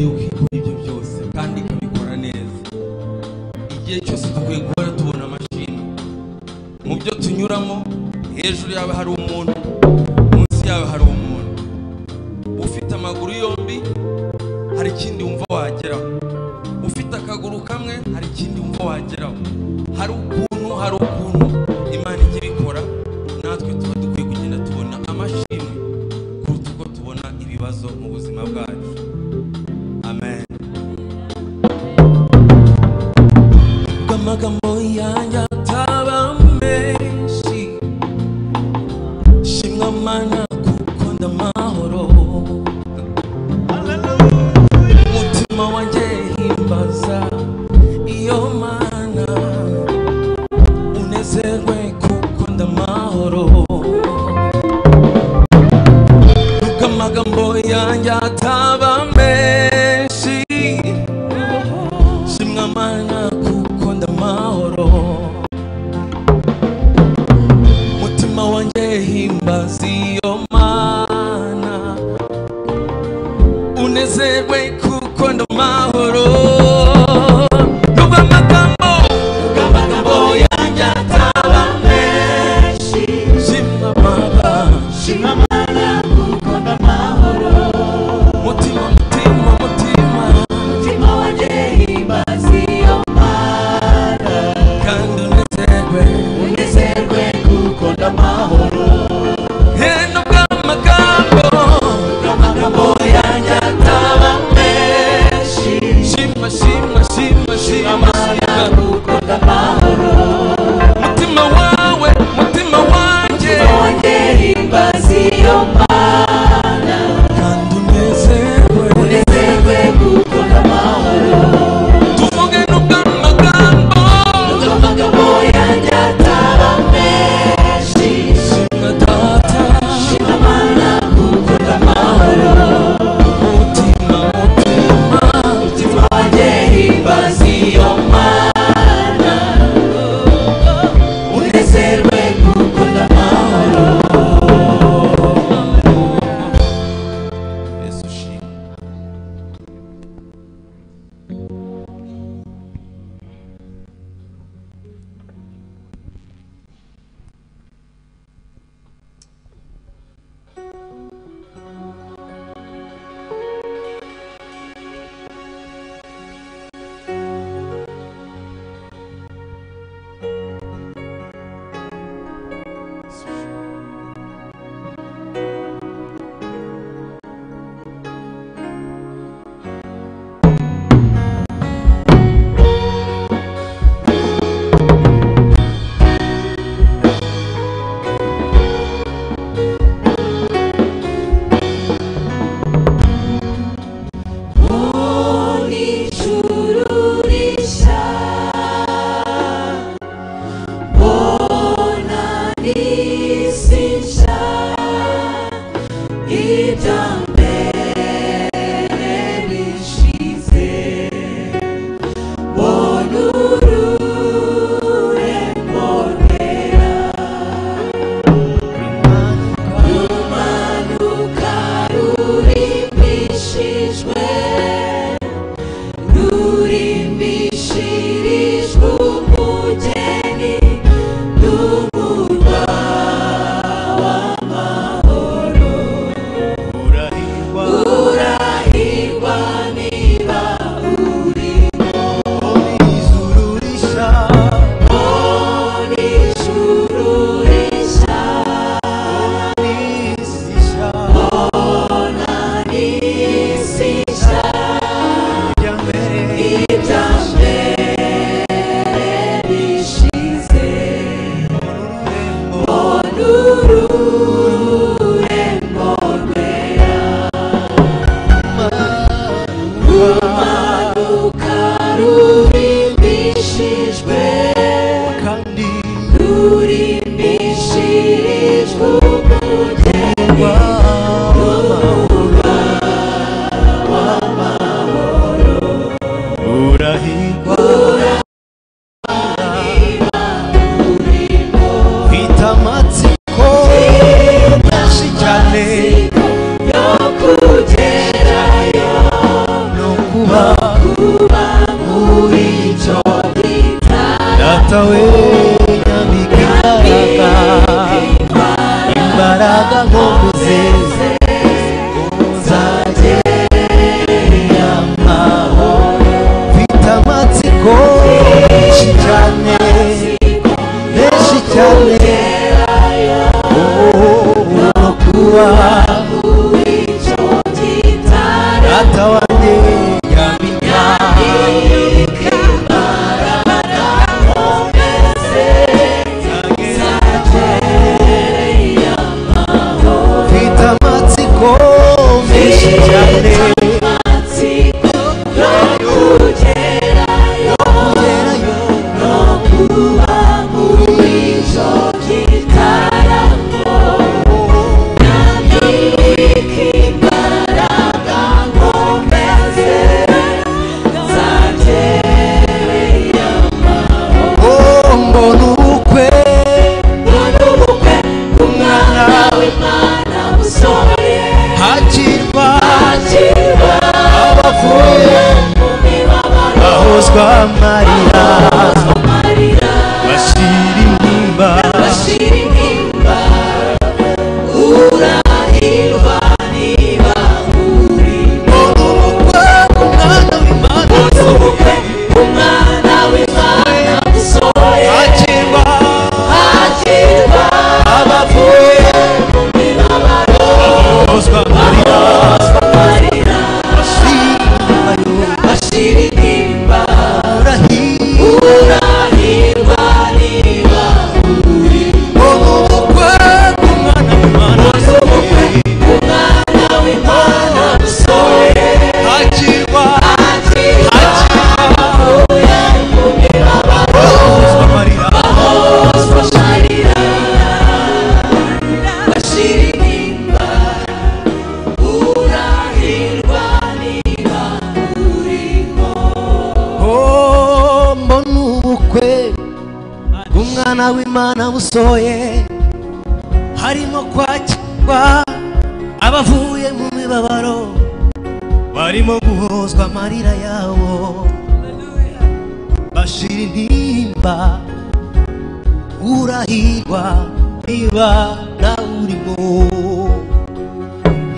yuko ikora ibyo byose kandi ikabikora neza. Igihe cyose dukwiye guhora tubona amashimwe mu byo tunyuramo. Hejuru yawe hari umuntu, munsi yawe hari umuntu. Ufite amaguru yombi hari ikindi wumva wageraho, ufite akaguru kamwe hari ikindi wumva wageraho. Hari ukuntu Imana ijya ibikora, natwe tuba dukwiye kugenda tubona amashimwe kuruta uko tubona ibibazo mu buzima bwacu. Amen. Amagambo yanjye ataba menshi, shimwa Mana kuko ndamahoro. Umutima wanjye himbaza iyo Mana, unezerwe kuko ndamahoro. Nuko amagambo yanjye ataba menshi, shimwa Mana kuko ndamahoro. Mutima wanjye himbaza iyo Mana, unezerwe kuko ndamahoro. Nubwo amagambo yanjye ataba menshi, shimwa Baba, Shimwa Mana kuko ndamahoro. Mutima, mutima, mutima, Mutima wanjye himbaza iyo Mana, kandi unezerwe, unezerwe kuko ndamahoro. Nubwo amagambo Amagambo yanjye ataba menshi, Data we nyambika imbaraga, imbaraga nkomeze nzagere amahoro. Mfite amatsiko menshi cyane, menshi cyane, oh, kuba Data wanjye nyambika mfite amatsiko menshi cyane, oh, mbona ubukwe hakirwa abavuye bahozwa amarira, bashira intimba, mbona ubukwe bw'umwana w'Imana busohoye, hakirwa abavuye bahozwa amarira, bashira intimba, urahirwa mbona ubukwe bw'umwana w'Imana busohoye, hakirwa bahozwa amarira, oh, mbona ubukwe bw'umwana w'Imana busohoye, harimo kwakirwa abavuye mu mibabaro, barimo guhozwa amarira yabo, bashira intimba, urahirwa niba nawe urimo.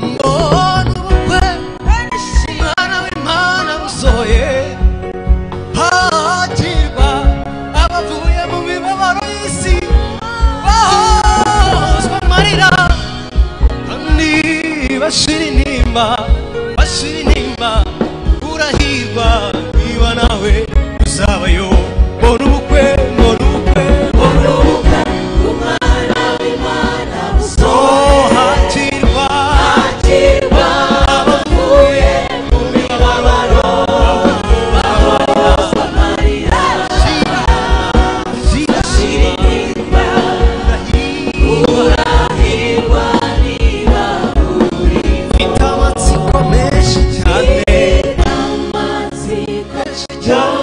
Mbona ubukwe bw'umwana w'Imana busohoye, hakirwa abavuye mu mibabaro y'isi, bahozwa amarira, kandi bashira intimba, bashira intimba, urahirwa niba nawe uzabayo. Mbona ubukwe, mbona ubukwe, mbona ubukwe, oh, hakirwa abavuye mu mibabaro, mfite amatsiko menshi cyane, menshi cyane,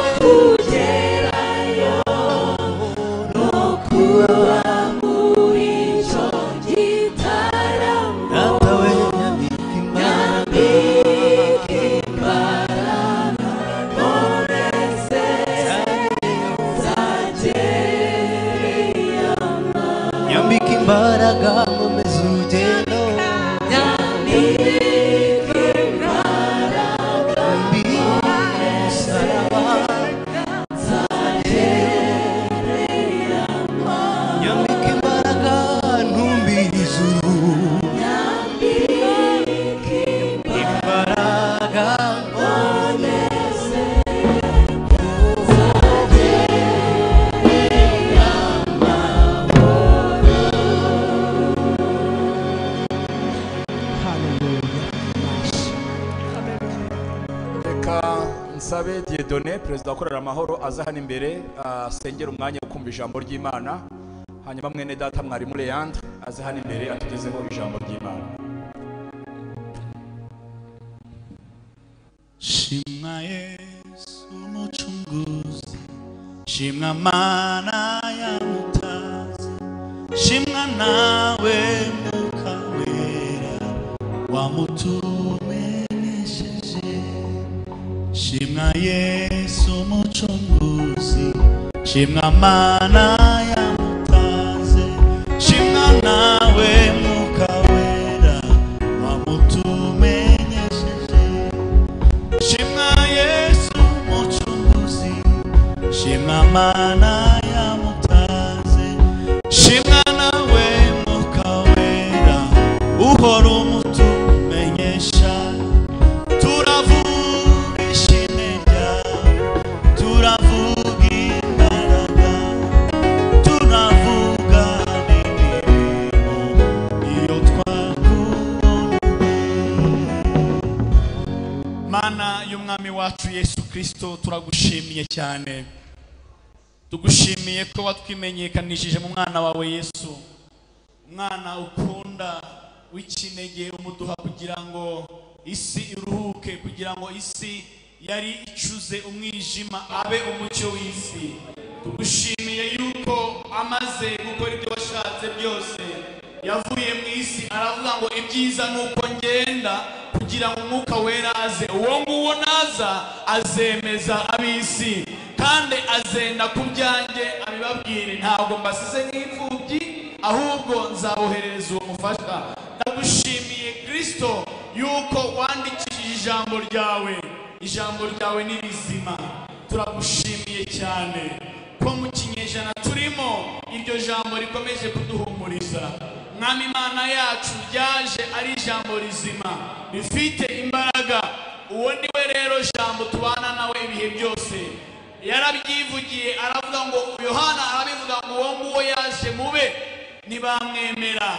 Data we nyambika imbaraga, nyambika imbaraga nkomeze urugendo, mbi umusaraba, nyambika imbaraga ntumbire ijuru, imbaraga nkomeze. Reka nsabe Dieudonné, perezida wa Korali Amahoro, aze hano imbere asengere umwanya wo kumva ijambo ry'Imana, hanyuma mwene data mwarimu Leandre aze hano imbere atugezeho ijambo ry'Imana. Shimwa Yesu umucunguzi, shimwa Mana ya mutazi, shimwa nawe Mwuka Wera wamutumenesheje. Shimwa Yesu umucunguzi, Shimwa Mana yamutanze, shimwa nawe Mwuka Wera wamutumenyesheje. Shimwa Yesu Mucunguzi, shimwa Mana yamutanze, shimwa nawe Mwuka Wera uhora umutumenyesha. Turavuga ishimwe ryawe, turavuga imbaraga, turavuga n'imirimo iyo twakubonye. Mana y'Umwami wacu Yesu Kristo, turagushimiye cyane. Tugushimiye ko watwimenyekanishije mu mwana wawe Yesu, umwana ukunda w'ikinege, umuduha kugira ngo isi iruhuke, kugira ngo isi yari icuze umwijima abe umucyo w'isi. Tugushimiye yuko amaze gukora ibyo washatse byose, yavuye mu isi aravuga ngo ibyiza nuko ngenda kugira ngo Umwuka Wera aze. Uwo nguwo naza azemeza ab'isi, kandi azenda ku byanjye abibabwire. Ntabwo mbasize nk'imfubyi, ahubwo nzaboherereza uwo mufasha. Ndagushimiye Kristo yuko wandikishije ijambo ryawe, ijambo ryawe ni rizima. Turagushimiye cyane ko mu kinyejana turimo iryo jambo rikomeje kuduhumuriza. Mwami Imana yacu, ryaje ari ijambo rizima rifite imbaraga. Uwo ni we rero jambo tubana nawe ibihe byose. Yarabyivugiye aravuga ngo, Yohana arabivuga ngo uwo nguwo yaje mube ntibamwemera.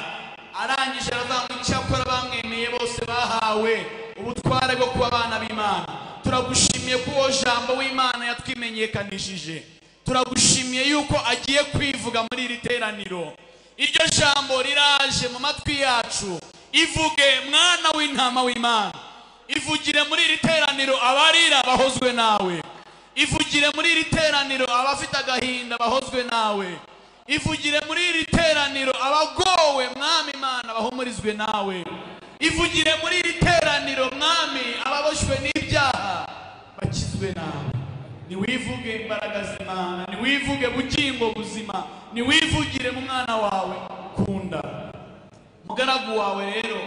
Arangije aravuga ngo icyakora bamwemeye bose bahawe ubutware bwo kuba abana b'Imana. Turagushimiye ko uwo jambo w'Imana yatwimenyekanishije. Turagushimiye yuko agiye kwivuga muri iri teraniro. Iryo jambo riraje mu matwi yacu. Ivuge mwana w'intama w'Imana, ivugire muri iri teraniro abarira bahozwe nawe, ivugire muri iri teraniro abafite agahinda bahozwe nawe, ivugire muri iri teraniro abagowe Mwami Imana bahumurizwe nawe, ivugire muri iri teraniro Mwami ababoshywe n'ibyaha bakizwe nawe. Niwivuge imbaraga z'Imana, niwivuge bugingo buzima, niwivugire mu mwana wawe kunda. Mugaragu wawe rero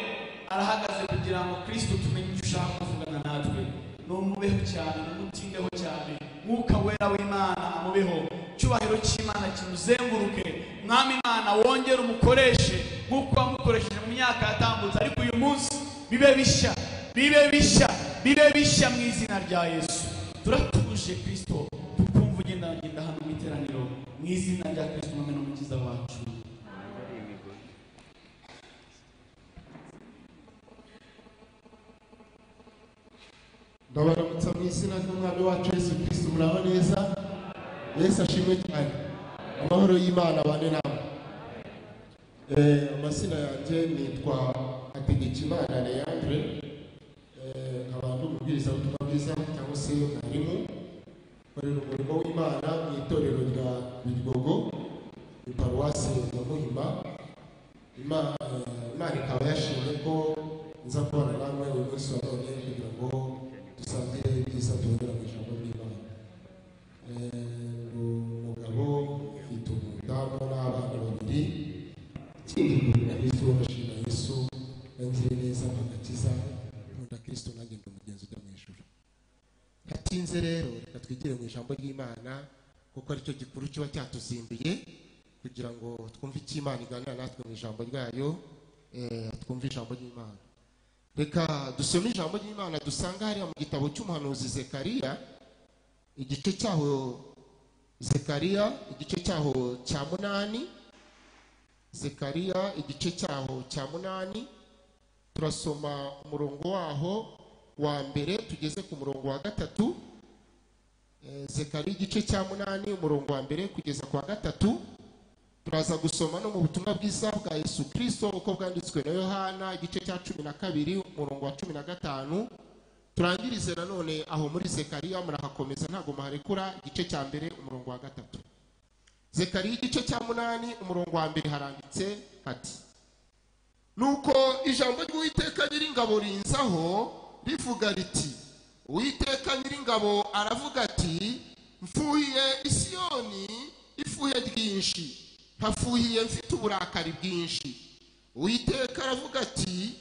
arahagaze kugira ngo Kristo tumenye icyo ushaka kuvugana natwe. Numubeho cyane, numutindeho cyane. Mwuka Wera w'Imana amubeho, cyubahiro cy'Imana kimuzenguruke. Mwami Imana wongere umukoreshe nk'uko wamukoresheje mu myaka yatambutse, ariko uyu munsi bibe bishya, bibe bishya, bibe bishya mu izina rya Yesu. Turatuje Kristo, tukumva ugendagenda hano mu iteraniro, mu izina rya Kristo Umwami n'Umukiza wacu. Ndabaramutsa mu izina ry'Umwami wacu Yesu Kristo. Muraho neza? Yesu ashimwe cyane. Amahoro y'Imana abane namwe. Amazina yanjye nitwa Hategekimana Leandre, nkaba ndi umubwirizabutumwa bwiza cyangwa se mwarimu, nkorera umurimo w'Imana mu itorero rya Biryogo, ni paruwasi ya Muhima. Imana ikaba yashimye ko nza kubana namwe uyu munsi wa none kugira ngo dusangire ibyiza tubonera mu ijambo ry'Imana. Ndi umugabo ufite umudamu n'abana babiri. Ikindi nkunda Kristo, ndashima Yesu yangiriye neza agakiza, nkunda Kristo nanjye ndi umugenzi ujya mu ijuru. Ntatinze rero, reka twigire mu ijambo ry'Imana kuko aricyo gikuru kiba cyatuzinduye kugira ngo twumve icyo Imana iganira natwe mu ijambo ryayo, twumve ijambo ry'Imana. Reka dusome ijambo ry'Imana dusanga hariya mu gitabo cy'umuhanuzi Zekariya, igice cyaho Zekariya igice cyaho cya 8. Zekariya igice cyaho cya 8, turasoma umurongo waho wa mbere tugeze ku murongo wa 3. Zekariya igice cya 8 umurongo wa mbere kugeza ku wa 3. Turaza gusoma no mu butumwa bwiza bwa Yesu Kristo uko bwanditswe na Yohana igice cya 12 umurongo wa 15. Turangirize nanone aho muri Zekariya, murahakomeza ntago muharekura, igice cya mbere umurongo wa 3. Zekariya igice cya 8 umurongo wa mbere haranditse hati: Nuko ijambo ry'Uwiteka Nyiringabo rinzaho rivuga riti, Uwiteka Nyiringabo aravuga ati, mfuhiye Isiyoni ifuhe ryinshi, nkafuhiye mfite uburakari bwinshi. Uwiteka aravuga ati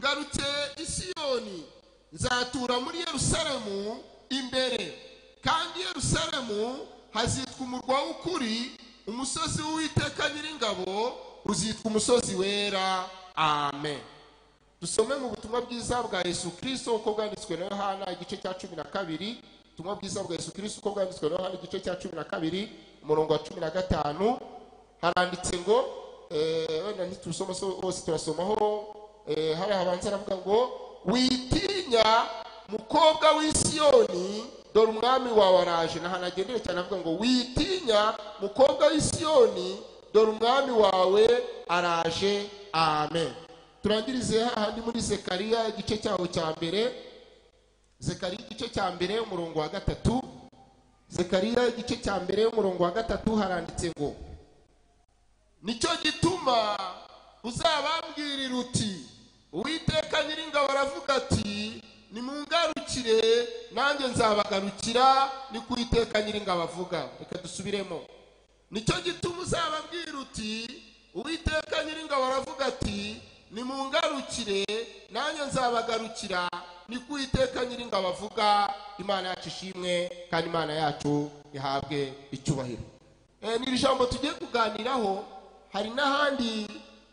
ngarutse i Siyoni, nzatura muri Yerusalemu imbere, kandi Yerusalemu hazitwa umurwa w'ukuri, umusozi w'Uwiteka Nyiringabo uzitwa umusozi wera. Amen. Dusome mu butumwa bwiza bwa Yesu Kristo uko bwanditswe na Yohana igice cya 12. Ubutumwa bwiza bwa Yesu Kristo uko bwanditswe na Yohana igice cya 12 umurongo wa 15, haranditse ngo wenda ntitusoma hose turasomaho. Hari habanza aravuga ngo witinya mukobwa w'Isiyoni, dore umwami wawe araje. Nahanagendere cyane avuga ngo witinya mukobwa w'Isiyoni, dore umwami wawe araje. Amen. Turangirize hahandi muri Zekariya igice cyaho cya mbere. Zekariya igice cya mbere umurongo wa 3. Zekariya igice cya mbere umurongo wa 3 haranditse ngo nicyo gituma uzabambwirira uti Uwiteka Nyiringabo aravuga ati nimungarukire nanjye nzabagarukira, ni ku Uwiteka Nyiringabo avuga. Reka dusubiremo. Nicyo gituma uzababwira uti Uwiteka Nyiringabo aravuga ati nimungarukire nanjye nzabagarukira, ni ku Uwiteka Nyiringabo avuga. Imana yacu ishimwe kandi Imana yacu ihabwe icyubahiro. Ni ijambo tugiye kuganiraho, hari n'ahandi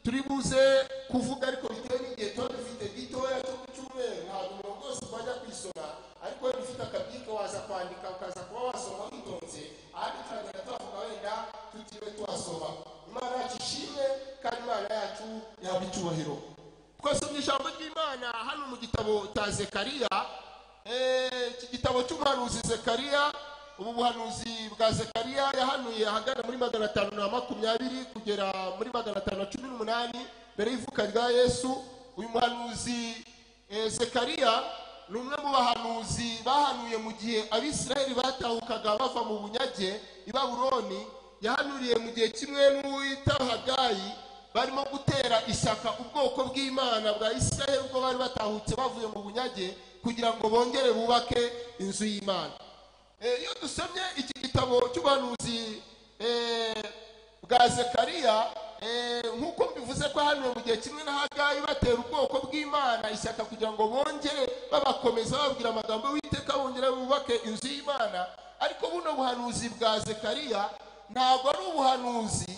turi buze kuvuga ariko bitewe n'igihe tuba dufite gitoya cyo ku cyumweru, ntabwo umurongo wose twajya kwisoma, ariko wenda ufite akabyike waza kwandika ukaza kuba wasoma witonze, ahandi turagenda tuhavuga wenda tutiriwe tuhasoma. Imana yacu ishimwe kandi Imana yacu ihabwe icyubahiro. Twasomye ijambo ry'Imana hano mu gitabo cya Zekariya. Iki gitabo cy'umuhanuzi Zekariya, ubu buhanuzi bwa Zekariya yahanuye ahagana muri 520 kugera muri 518 mbere y'ivuka rya Yesu. Uyu muhanuzi Zekariya ni umwe mu bahanuzi bahanuye mu gihe Abisirayeli batahukaga bava mu bunyage i Babuloni. Yahanuriye mu gihe kimwe n'uwita Hagayi, barimo gutera ishyaka ubwoko bw'Imana bwa Isirayeli ubwo bari batahutse bavuye mu bunyage kugira ngo bongere bubake inzu y'Imana. Iyo dusomye iki gitabo cy'ubuhanuzi bwa Zekariya, nk'uko mbivuze ko hano mu gihe kimwe na Hagayi batera ubwoko bw'Imana ishyaka kugira ngo bongere babakomeza bababwira amagambo y'Uwiteka bongere bubake inzu y'Imana, ariko buno buhanuzi bwa Zekariya ntabwo ari ubuhanuzi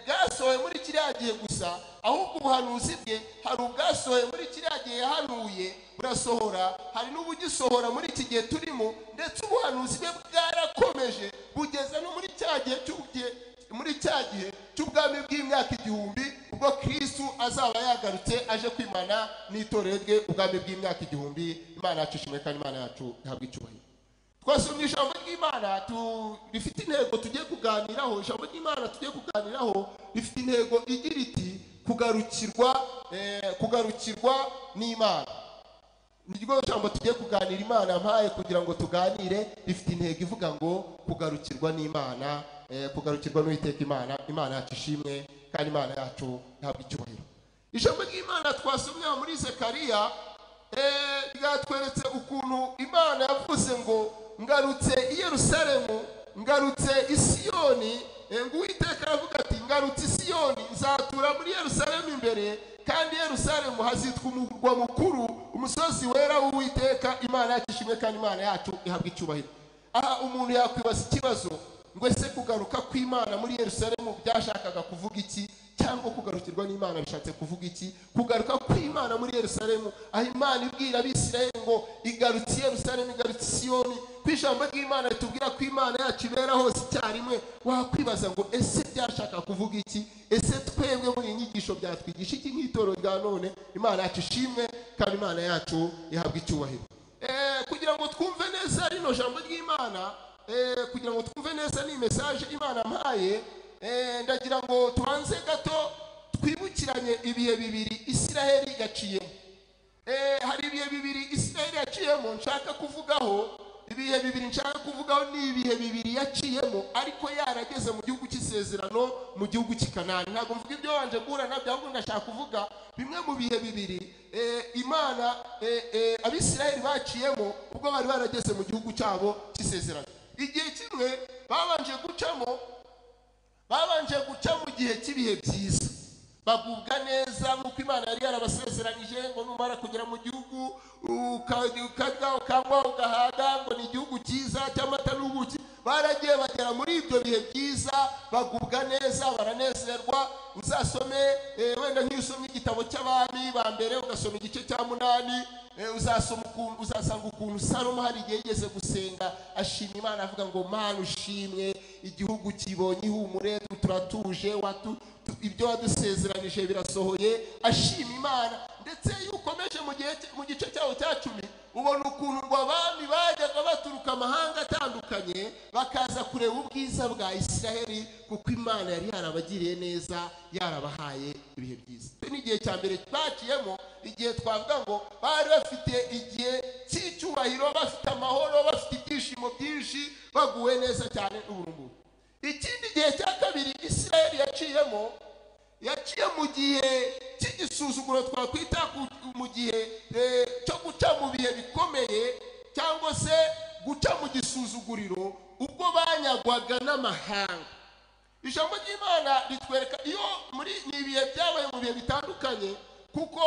bwasohoye muri kiriya gihe gusa, ahubwo ubuhanuzi bwe hari ubwasohoye muri kiriya gihe yahanuye burasohora, hari n'ubugisohora muri iki gihe turimo, ndetse ubuhanuzi bwe bwarakomeje bugeza no muri cya gihe muri cya gihe cy'ubwami bw'imyaka 1000 ubwo Kristo azaba yagarutse aje kwimana n'itorero rye ubwami bw'imyaka 1000. Imana yacu ishimwe kandi Imana yacu ihabwe icyubahiro. Twasomye ijambo ry'Imana rifite intego tugiye kuganiraho. Ijambo ry'Imana tugiye kuganiraho rifite intego igira iti kugarukirwa, kugarukirwa n'Imana. Niryo jambo tugiye kuganira Imana mpaye kugira ngo tuganire, rifite intego ivuga ngo kugarukirwa n'Imana, kugarukirwa n'Uwiteka Imana. Imana yacu ishimwe kandi Imana yacu ihabwe icyubahiro. Ijambo ry'Imana twasomye muri Zekariya ryatweretse ukuntu Imana yavuze ngo ngarutse i Yerusalemu, ngarutse i Siyoni. Ngo Uwiteka aravuga ati ngarutse i Siyoni, nzatura muri Yerusalemu imbere, kandi Yerusalemu hazitwa umurwa mukuru, umusozi wera w'Uwiteka. Imana yacu ishimwe kandi Imana yacu ihabwe icyubahiro. Aha umuntu yakwibaza ikibazo ngo ese kugaruka kw'Imana muri Yerusalemu byashakaga kuvuga iki, cyangwa kugarukirwa n'Imana bishatse kuvuga iki? Kugaruka kw'Imana muri Yerusalemu, aho Imana ibwira Abisirayeli ngo igarutse Yerusalemu, igarutse Siyoni, ku ijambo ry'Imana ritubwira ko Imana yacu ibera hose icyarimwe, wakwibaza ngo ese byashaka kuvuga iki? Ese twebwe muri iyi nyigisho byatwigisha iki nk'itorero rya none? Imana yacu ishimwe kandi Imana yacu ihabwe icyubahiro. Kugira ngo twumve neza rino jambo ry'Imana, kugira ngo twumve neza ni message Imana mpaye, ndagira ngo tubanze gato twibukiranye ibihe bibiri Isiraheli yaciyemo. Hari ibihe bibiri Isiraheli yaciyemo nshaka kuvugaho. Ibihe bibiri nshaka kuvugaho ni ibihe bibiri yaciyemo ariko yarageze mu gihugu cy'isezerano, mu gihugu cy'i Kanani. Ntabwo mvuga ibyo wanje guhura nabyo, ahubwo ndashaka kuvuga bimwe mu bihe bibiri Imana Abisiraheli baciyemo ubwo bari barageze mu gihugu cyabo cy'isezerano. Igihe kimwe babanje gucamo Babanje guca mu gihe cy'ibihe byiza, bagubwa neza nk'uko Imana yari yarabasezeranije ngo numara kugera mu gihugu ukarya ukanywa ugahaga, ngo ni igihugu cyiza cy'amata n'ubuki. Baragiye bagera muri ibyo bihe byiza, bagubwa neza, baranezerwa. Uzasome wenda nk'iyo usomye igitabo cy'Abami ba mbere ugasoma igice cya 8, uzasoma ukuntu, uzasanga ukuntu Salomo hari igihe yigeze gusenga ashima Imana avuga ngo Mana ushimwe, igihugu kibonye ihumure, turatuje, ibyo wadusezeranije birasohoye. Ashima Imana. Ndetse iyo ukomeje mu gice cyawo cya 10 ubona ukuntu ngo abami bajyaga baturuka amahanga atandukanye bakaza kureba ubwiza bwa Isiraheli, kuko Imana yari yarabagiriye neza, yarabahaye ibihe byiza. N'igihe cya mbere baciyemo, igihe twavuga ngo bari bafite igihe cy'icyubahiro, bafite amahoro, bafite ibyishimo byinshi, baguwe neza cyane n'uburumbuke. Ikindi gihe cya kabiri Isiraheli yaciyemo, yaciye mu gihe cy'igisuzuguro twakwita mu gihe cyo guca mu bihe bikomeye, cyangwa se guca mu gisuzuguriro, ubwo banyagwaga n'amahanga. Ijambo ry'Imana ritwereka iyo muri ni ibihe byabaye mu bihe bitandukanye, kuko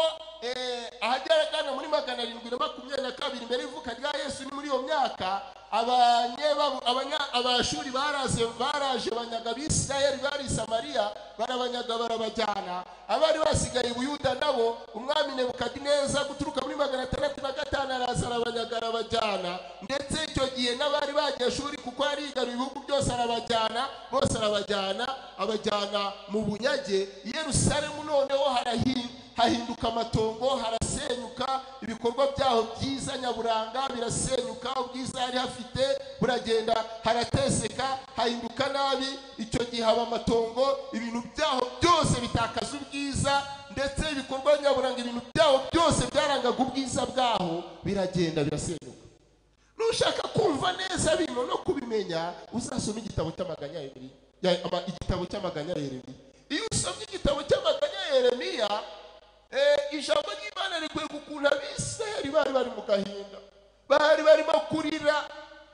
ahageragana muri 722 mbere y'ivuka rya Yesu, ni muri iyo myaka Abashuri baraje banyaga Abisirayeli bari Samariya, barabanyaga barabajyana. Abari basigaye i Buyuda nabo umwami Nebukadineza guturuka muri 605 araza arabanyaga arabajyana. Ndetse icyo gihe n'abari bagiye Ashuri, kuko yari yigaruye ibihugu byose, arabajyana bose, arabajyana abajyana mu bunyage. I Yerusalemu noneho hahinduka amatongo, harasenyuka, ibikorwa byaho byiza nyaburanga birasenyuka, ubwiza yari hafite buragenda, harateseka, hahinduka nabi. Icyo gihe haba amatongo, ibintu byaho byose bitakaza ubwiza, ndetse ibikorwa nyaburanga, ibintu byaho byose byarangaga ubwiza bwaho biragenda birasenyuka. Nushaka kumva neza bino no kubimenya, uzasoma igitabo cy'amaganya ya Yeremiya, igitabo cy'amaganya ya Yeremiya. Iyo usomye igitabo cy'amaganya ya Yeremiya, ijambo ry'Imana rikwereka ukuntu Abisirayeli bari bari mu gahinda, bari barimo kurira,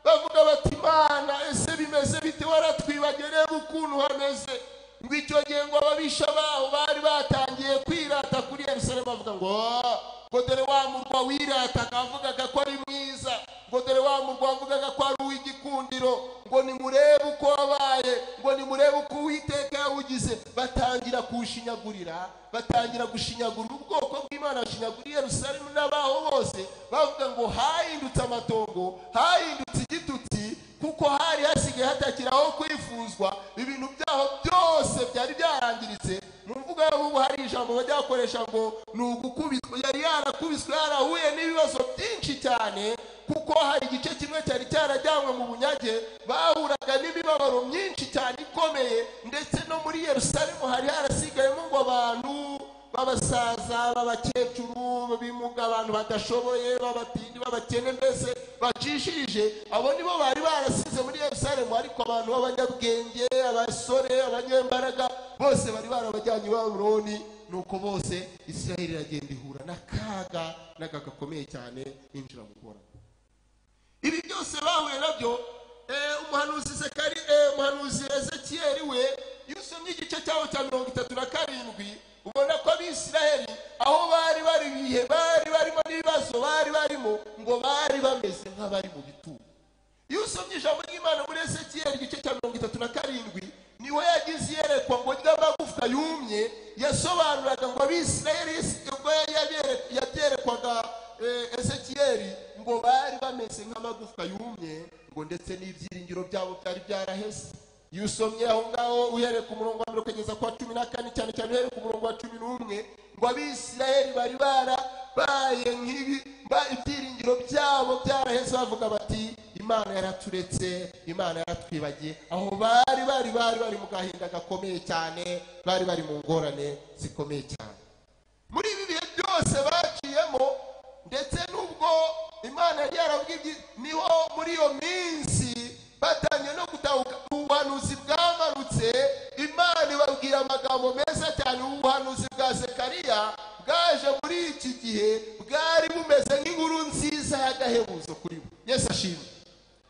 bavuga bati Imana ese bimeze bite, waratwibagiwe, reba ukuntu hameze. Ngo icyo gihe ngo ababisha baho bari batangiye kwirata kuri Yerusalemu, bavuga ngo dore wa murwa wirataga avugaga ko ari mwiza, ngo dore wa murwa wavugaga ko ari uw'igikundiro, ngo nimurebe uko wabaye, ngo nimurebe uko Uwiteka yawugize. Batangira kuwushinyagurira, batangira gushinyagurira ubwoko bw'Imana, bashinyagurira Yerusalemu n'abaho bose, bavuga ngo hahindutse amatongo, hahindutse igitutsi, kuko hari hasigaye hatakiri aho kwifuzwa, ibintu byaho byose byari byarangiritse. Mu mvugo y'ubu hari ijambo bajya bakoresha ngo ni ugukubitwa. Yari yarakubiswe, yarahuye n'ibibazo byinshi cyane, kuko hari igice kimwe cyari cyarajyanywe mu bunyage, bahuraga n'imibabaro myinshi cyane ikomeye. Ndetse no muri Yerusalemu hari harasigayemo ngo abantu b'abasaza, b'abakecuru, b'ibimuga, abantu badashoboye, b'abatindi, b'abakene, mbese bacishirije. Abo nibo bari barasize muri Yerusalemu, ariko abantu b'abanyabwenge, abasore, abanyembaraga bose bari barabajyanye i Babuloni. Nuko bose Isirayeli iragenda ihura n'akaga n'akaga gakomeye cyane, binjira mu ngorane. Ibi byose bahuye nabyo. Umuhanuzi Zekari, umuhanuzi Ezekiyeli we, iyo usomye igice cyaho cya 37, ubona ko Abisirayeli aho bari bari ibihe bari barimo n'ibibazo bari barimo, ngo bari bameze nk'abari mu bituro. Iyo usomye ijambo ry'Imana muri Ezekiyeli igice cya 37, niho yagize iyerekwa ngo ry'amagufwa yumye. Yasobanuraga ngo Abisirayeli, ubwo yabyerekwaga Ezekiyeli, ngo bari bameze nk'amagufwa yumye, ngo ndetse n'ibyiringiro byabo byari byaraheze. Iyo usomye aho ngaho uhereye ku murongo wa 1 ukageza kwa 14, cyane cyane uhereye ku murongo wa 11, ngo Abisirayeli bari barabaye nk'ibi, ibyiringiro byabo byaraheze, bavuga bati Imana yaraturetse, Imana yaratwibagiye. Aho bari bari bari bari mu gahinda gakomeye cyane, bari bari mu ngorane zikomeye cyane. Muri ibi bihe byose baciyemo, ndetse n'ubwo Imana yari yarabwiye, niho muri iyo minsi batangiye no gutahuka. Ubuhanuzi bwamanutse, Imana ibabwira amagambo meza cyane. Ubuhanuzi bwa Zekariya bwaje muri iki gihe, bwari bumeze nk'inkuru nziza y'agahebuzo kuri bo. Yesu ashimwe,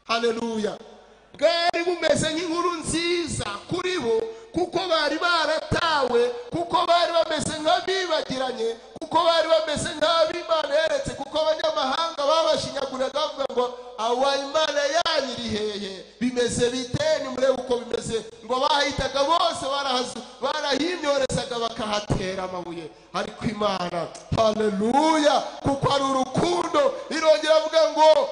haleluya. Bwari bumeze nk'inkuru nziza kuri bo, Kuko bari baratawe, kuko bari bameze nk'abibagiranye, kuko bari bameze nk'ab'Imana yeretse, kuko abanyamahanga babashinyaguraga bavuga ngo awa Imana yanyu iri hehe, bimeze bite, nimurebe uko bimeze. Ngo bahitaga bose barahimyorezaga bakahatera amabuye, ariko Imana, haleluya, kuko ari urukundo, irongera avuga ngo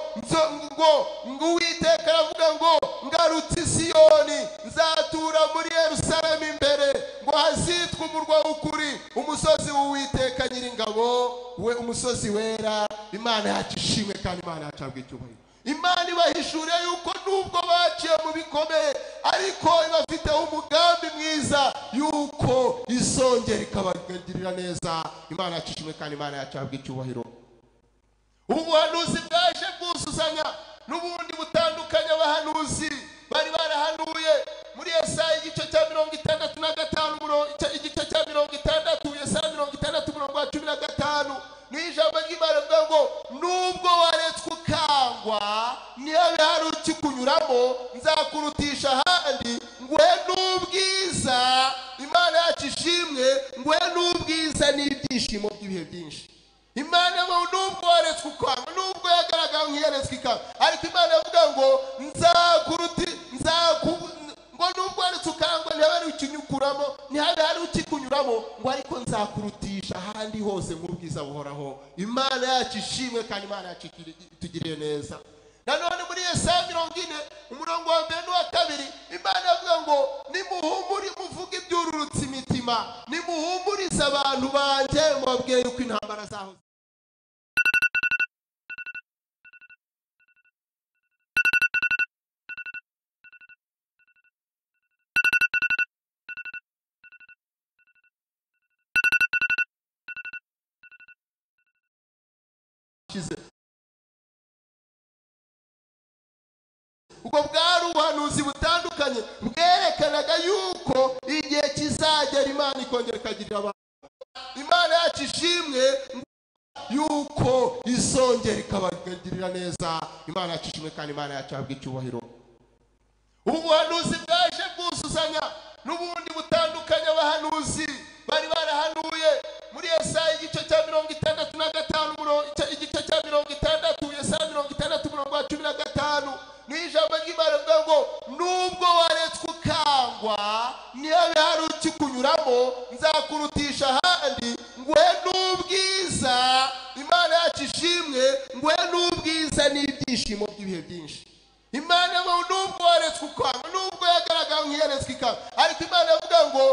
ngo Uwiteka aravuga ngo ngarutse i Siyoni, nzatura muri Yerusalemu imbere, ngo hazitwa umurwa w'ukuri, umusozi w'Uwiteka Nyiringabo, we umusozi wera. Imana yacu ishimwe kandi Imana yacu ahabwe icyubahiro. Imana ibahishuriye yuko nubwo baciye mu bikomeye, ariko ibafiteho umugambi mwiza yuko izongera ikabagirira neza. Imana yacu ishimwe kandi Imana yacu ahabwe icyubahiro. Ubu buhanuzi bwaje bwuzuzanya n'ubundi butandukanye abahanuzi bari barahanuye muri Yesaya igice cya 65, igice cya 60, Yesaya 60 umurongo wa 15. Ni ijambo ry'Imana rivuga ngo nubwo waretswe ukangwa, ntihabe hari ukikunyuramo, nzakurutisha ahandi, nguhe n'ubwiza. Imana yacu ishimwe, nguhe n'ubwiza n'ibyishimo by'ibihe byinshi. Imana nubwo waretswe ukangwa, nubwo yagaragara nk'iyaretswe ikangwa, ariko Imana ivuga ngo ngo nubwo waretse ukangwa, ntihabe hari ukinyukuramo, ntihabe hari ukikunyuramo, ngo ariko nzakurutisha ahandi hose nk'ubwiza buhoraho. Imana yacu ishimwe kandi Imana yacu itugiriye neza. Nanone muri Yesaya 40 umurongo wa 1 n'uwa 2, Imana avuga ngo nimuhumuri muvuge ibyururutse imitima, nimuhumurize abantu banjye, mubabwire yuko intambara zaho. Ubwo bwari ubuhanuzi butandukanye bwerekanaga yuko igihe kizagera Imana ikongera ikagirira abantu. Imana yacu ishimwe yuko izongera ikabagirira neza. Imana yacu ishimwe kandi Imana yacu ahabwe icyubahiro. Ubu buhanuzi bwaje bwuzuzanya n'ubundi butandukanye abahanuzi bari barahanuye muri Yesaya igice cya 65, igice cya 60, Yesaya 60 umurongo wa 15. Ni ijambo ry'Imana rivuga ngo nubwo waretswe ukangwa, ntihabe hari ukikunyuramo, nzakurutisha ahandi, nguhe n'ubwiza. Imana yacu ishimwe, nguhe n'ubwiza n'ibyishimo by'ibihe byinshi. Imana nubwo waretswe ukangwa, nubwo yagaragara nk'iyaretswe ikangwa, ariko Imana ivuga ngo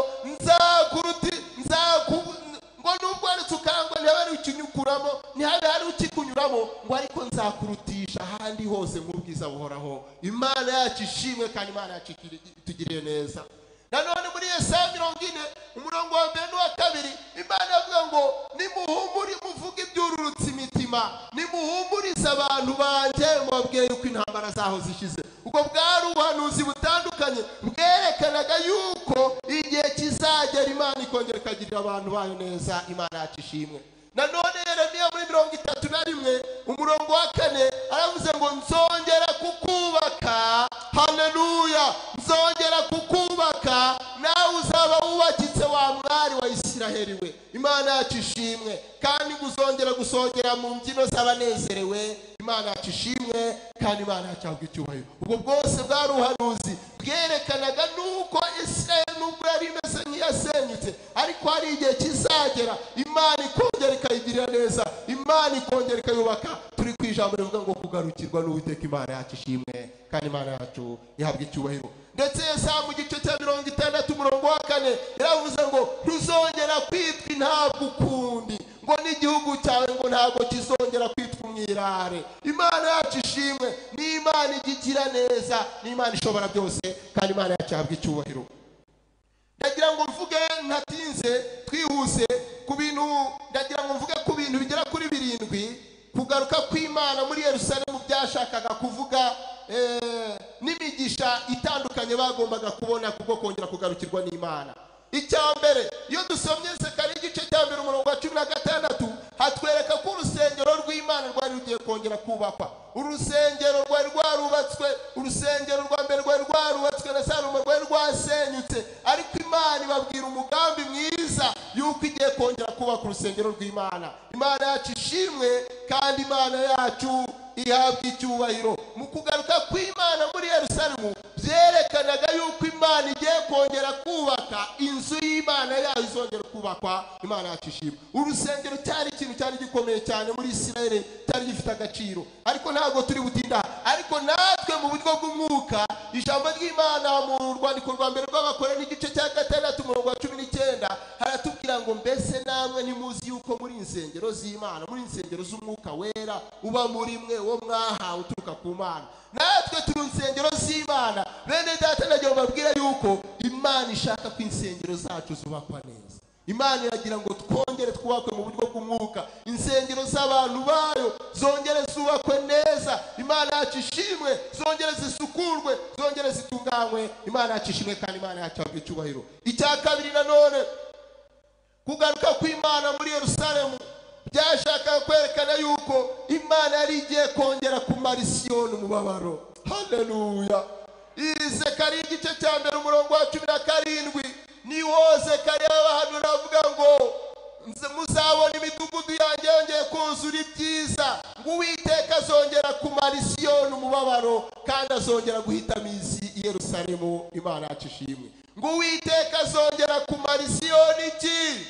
ngo nubwo waretse ukangwa, ntihabe hari ukinyukuramo, ntihabe hari ukikunyuramo, ngo ariko nzakurutisha ahandi hose nk'ubwiza buhoraho. Imana yacu ishimwe kandi Imana yacu itugiriye neza. Nanone muri Yesaya 40 umurongo wa 1 n'uwa 2, Imana avuga ngo nimuhumuri muvuge ibyururutse imitima, nimuhumurize abantu banjye, mubabwire yuko intambara zaho zishize. Ubwo bwari ubuhanuzi butandukanye bwerekanaga yuko igihe kizagera Imana ikongera ikagirira abantu bayo neza. Imana yacu ishimwe. Nanone Yeremiya muri 31 umurongo wa 4 aravuze ngo nzongera kukubaka, haleluya, nzongera kukubaka, nawe uzaba wubakitse wa mwari wa Isiraheli we. Imana yacu ishimwe kandi uzongera gusongera mu mbyino z'abanezerewe. Imana yacu ishimwe kandi Imana yacu ahabwe icyubahiro. Ubwo bwose bwari ubuhanuzi bwerekanaga nuko Isiraheli nubwo yari imeze nk'iyasenyutse, ariko hari igihe kizagera Imana ikongera ikayigirira neza, Imana ikongera ikayubaka. Turi ku ijambo rivuga ngo kugarukirwa n'Uwiteka. Imana yacu ishimwe kandi Imana yacu ihabwe icyubahiro. Ndetse Yesaya mu gice cya 60 umurongo wa 4 yaravuze ngo ntuzongera kwitwa intabwa ukundi, ngo n'igihugu cyawe ngo ntabwo kizongera kwitwa umwirare. Imana yacu ishimwe, ni Imana igira neza, ni Imana ishobora byose kandi Imana yacu ihabwe icyubahiro. Ndagira ngo mvuge ntatinze, twihuse ku bintu, ndagira ngo mvuge ku bintu bigera kuri 7 kugaruka kw'Imana muri Yerusalemu byashakaga kuvuga n'imigisha itandukanye bagombaga kubona kubwo kongera kugarukirwa n'Imana. Icya mbere, iyo dusomye Zekariya igice cya 1 umurongo wa 16, hatwereka ko urusengero rw'Imana rwari rugiye kongera kubakwa. Urusengero rwari rwarubatswe, urusengero rwa mbere rwari rwarubatswe na Salomo rwari rwasenyutse, ariko Imana ibabwira umugambi mwiza yuko igiye kongera kubaka urusengero rw'Imana. Imana yacu ishimwe kandi Imana yacu ihabwa icyubahiro. Mu kugaruka kw'Imana muri Yerusalemu byerekanaga yuko Imana igiye kongera kubaka inzu y'Imana yayo, izongera kubakwa. Imana yacu ishimwe. Urusengero cyari ikintu cyari gikomeye cyane muri Isirayeli, cyari gifite agaciro, ariko ntabwo turi butinda. Ariko natwe mu buryo bw'umwuka, ijambo ry'Imana mu rwandiko rwa mbere rw'Abakorintho igice cya 6 umurongo wa 19 haratubwira ngo mbese namwe ntimuzi yuko muri insengero z'Imana, muri insengero z'umwuka wera uba muri mwe, wo mwahawe uturuka ku Mana. Natwe turi insengero z'Imana. Bene data, nagiye mbabwira yuko Imana ishaka ko insengero zacu zubakwa neza. Imana iragira ngo twongere twubakwe mu buryo bw'umwuka, insengero z'abantu bayo zongere zubakwe neza. Imana yacu ishimwe, zongere zisukurwe, zongere zitunganywe. Imana yacu ishimwe kandi Imana yacu ihabwe icyubahiro. Icya kabiri nanone, kugaruka kw'Imana muri Yerusalemu byashakaga kwerekana yuko Imana yari igiye kongera kumara Isiyoni umubabaro. Haleluya. Zekariya igice cya 1 umurongo wa 17 niho Zekariya abahanura avuga ngo muzabona imidugudu yanjye yongeye kuzura ibyiza, ngo Uwiteka azongera kumara Isiyoni umubabaro kandi azongera guhitamo isi i Yerusalemu. Imana yacu ishimwe. Ngo Uwiteka azongera kumara Isiyoni iki?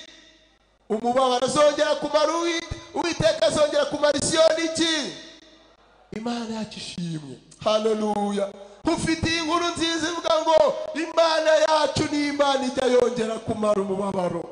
Umubabaro. Azongera kumara, Uwiteka azongera kumara Isiyoni iki? Imana yacu ishimwe. Haleluya. Ufite inkuru nziza ivuga ngo Imana yacu ni Imana ijya yongera kumara umubabaro.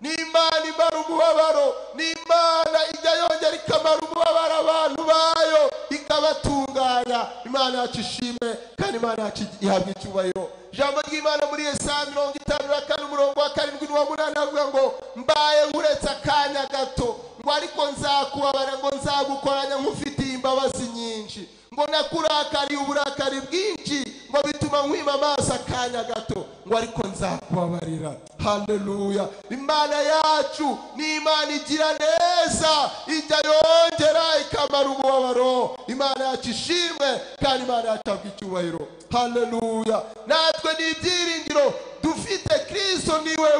Ni Imana imara umubabaro, ni Imana ijya yongera ikamara umubabaro abantu bayo, ikabatunganya. Imana yacu ishimwe kandi Imana yacu ihabwa icyubahiro. Ijambo ry'Imana muri Yesaya 54 umurongo wa 7 n'uwa 8 avuga ngo mbaye nkuretse akanya gato, ngo ariko nzakubabara, ngo nzagukoranya nkufitiye imbabazi nyinshi, ngo nakurakariye uburakari bwinshi, ngo bituma nkwima amaso akanya gato, ngo ariko nzakubabarira. Haleluya. Imana yacu ni Imana igira neza, ijya yongera ikamara umubabaro. Imana yacu ishimwe kandi Imana yacu ihabwe icyubahiro. Haleluya. Natwe ni ibyiringiro dufite Kristo, niwe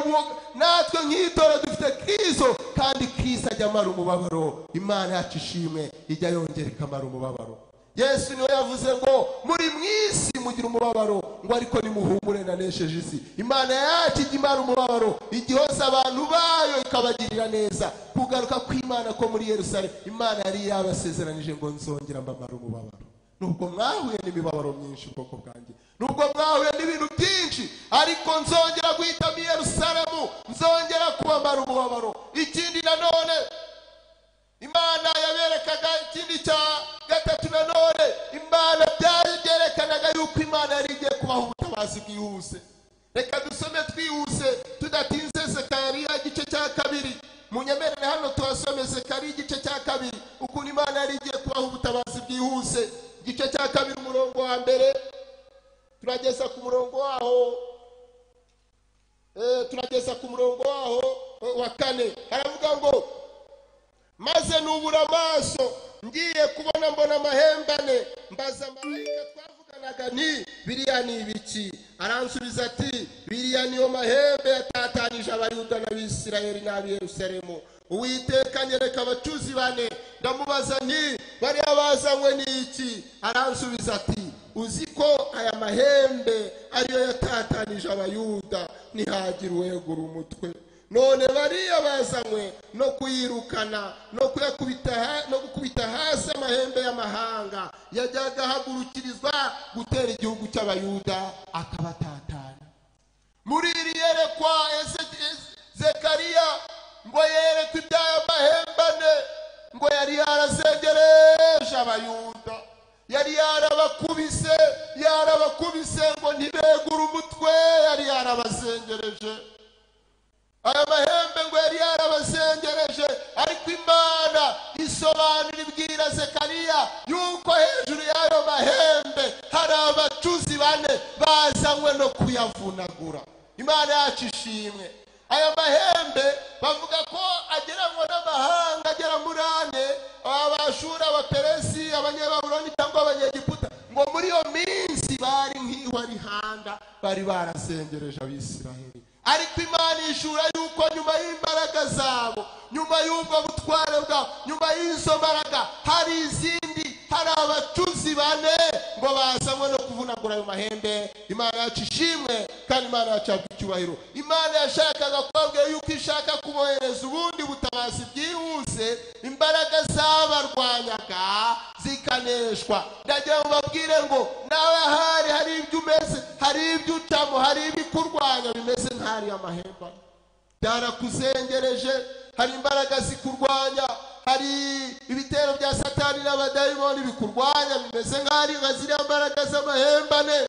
natwe nk'itora dufite Kristo, kandi Kristo ajya amara umubabaro. Imana yacu ishimwe, ijya yongera ikamara umubabaro. Yesu niwe yavuze ngo muri mwisi mugira umubabaro, ngo ariko nimuhumure nanesheje isi. Imana yacu ijya imara umubabaro, igihoza abantu bayo ikabagirira neza. Kugaruka kw'Imana ko muri Yerusalemu, Imana yari yabasezeranije ngo nzongera mbamara umubabaro. Nubwo mwahuye n'imibabaro myinshi ubwoko bwanjye, nubwo mwahuye n'ibintu byinshi, ariko nzongera guhitamo Yerusalemu, nzongera kubamara umubabaro. Ikindi nanone Imana yaberekaga, ikindi cya gatatu nanone, Imana byerekanaga yuko Imana yari igiye kubaha ubutabazi bwihuse. Reka dusome twihuse tudatinze Zekariya igice cya 2. Munyemerere hano tuhasome Zekariya igice cya 2, ukuntu Imana yari igiye kubaha ubutabazi bwihuse. Igice cya 2 umurongo wa 1 turageza ku murongo waho, turageza ku murongo waho wa 4. Haravuga ngo maze nubura amaso ngiye kubona mbona amahembe, mbaza marayika twavuganaga nti biriya ni ibiki? Aransubiza ati biriya niyo mahembe yatatanije Abayuda n'Abisirayeli n'ab'Yerusalemu. Uwiteka anyereka abacuzi bane, ndamubaza nti bariya bazanywe n'iki? Aransubiza ati uzi ko aya mahembe ariyo yatatanije Abayuda, ntihagire uwegura umutwe. None bariya bazanywe no kuyirukana no kuyakubita no gukubita hasi amahembe y'amahanga yajyaga ahagurukirizwa gutera igihugu cy'Abayuda akabatatana. Muri iri yerekwa Zekariya ngo yerekwe iby'aya mahembe ane, ngo yari yarazengereje Abayuda, yari yarabakubise, yarabakubise ngo ntibegure umutwe, yari yarabazengereje. Aya mahembe ngo yari yarabazengereje, ariko Imana isobanura ibwira Zekariya yuko hejuru y'ayo mahembe hari abacuzi bane bazanywe no kuyavunagura. Imana yacu ishimwe. Aya mahembe bavuga ko ageranywa n'amahanga agera muri ane, Abashuri, Abaperesi, Abanyababuloni cyangwa Abanyegiputa. Ngo muri iyo minsi bari nk'ihwa rihanda, bari barasengereje Abisiraheli. Ariko Imana ishura yuko nyuma y'imbaraga zabo, nyuma y'ubwo butware bwabo, nyuma y'izo mbaraga, hari izindi, hari abacuzi bane ngo bazanywe no kuvunagura ayo mahembe. Imana yacu ishimwe kandi Imana yacu ihabwe icyubahiro. Imana yashakaga kubabwira yuko ishaka kubohereza ubundi butabazi bwihuse, imbaraga zabarwanyaga zikaneshwa. Ndagira ngo babwire ngo nawe ahari hari ibyo umeze, hari ibyo ucamo, hari ibikurwanya bimeze nk'ari amahembe, byarakuzengereje. Hari imbaraga zikurwanya, hari ibitero bya Satani n'abadayimoni bikurwanya bimeze nk'ari nka ziriya mbaraga z'amahembane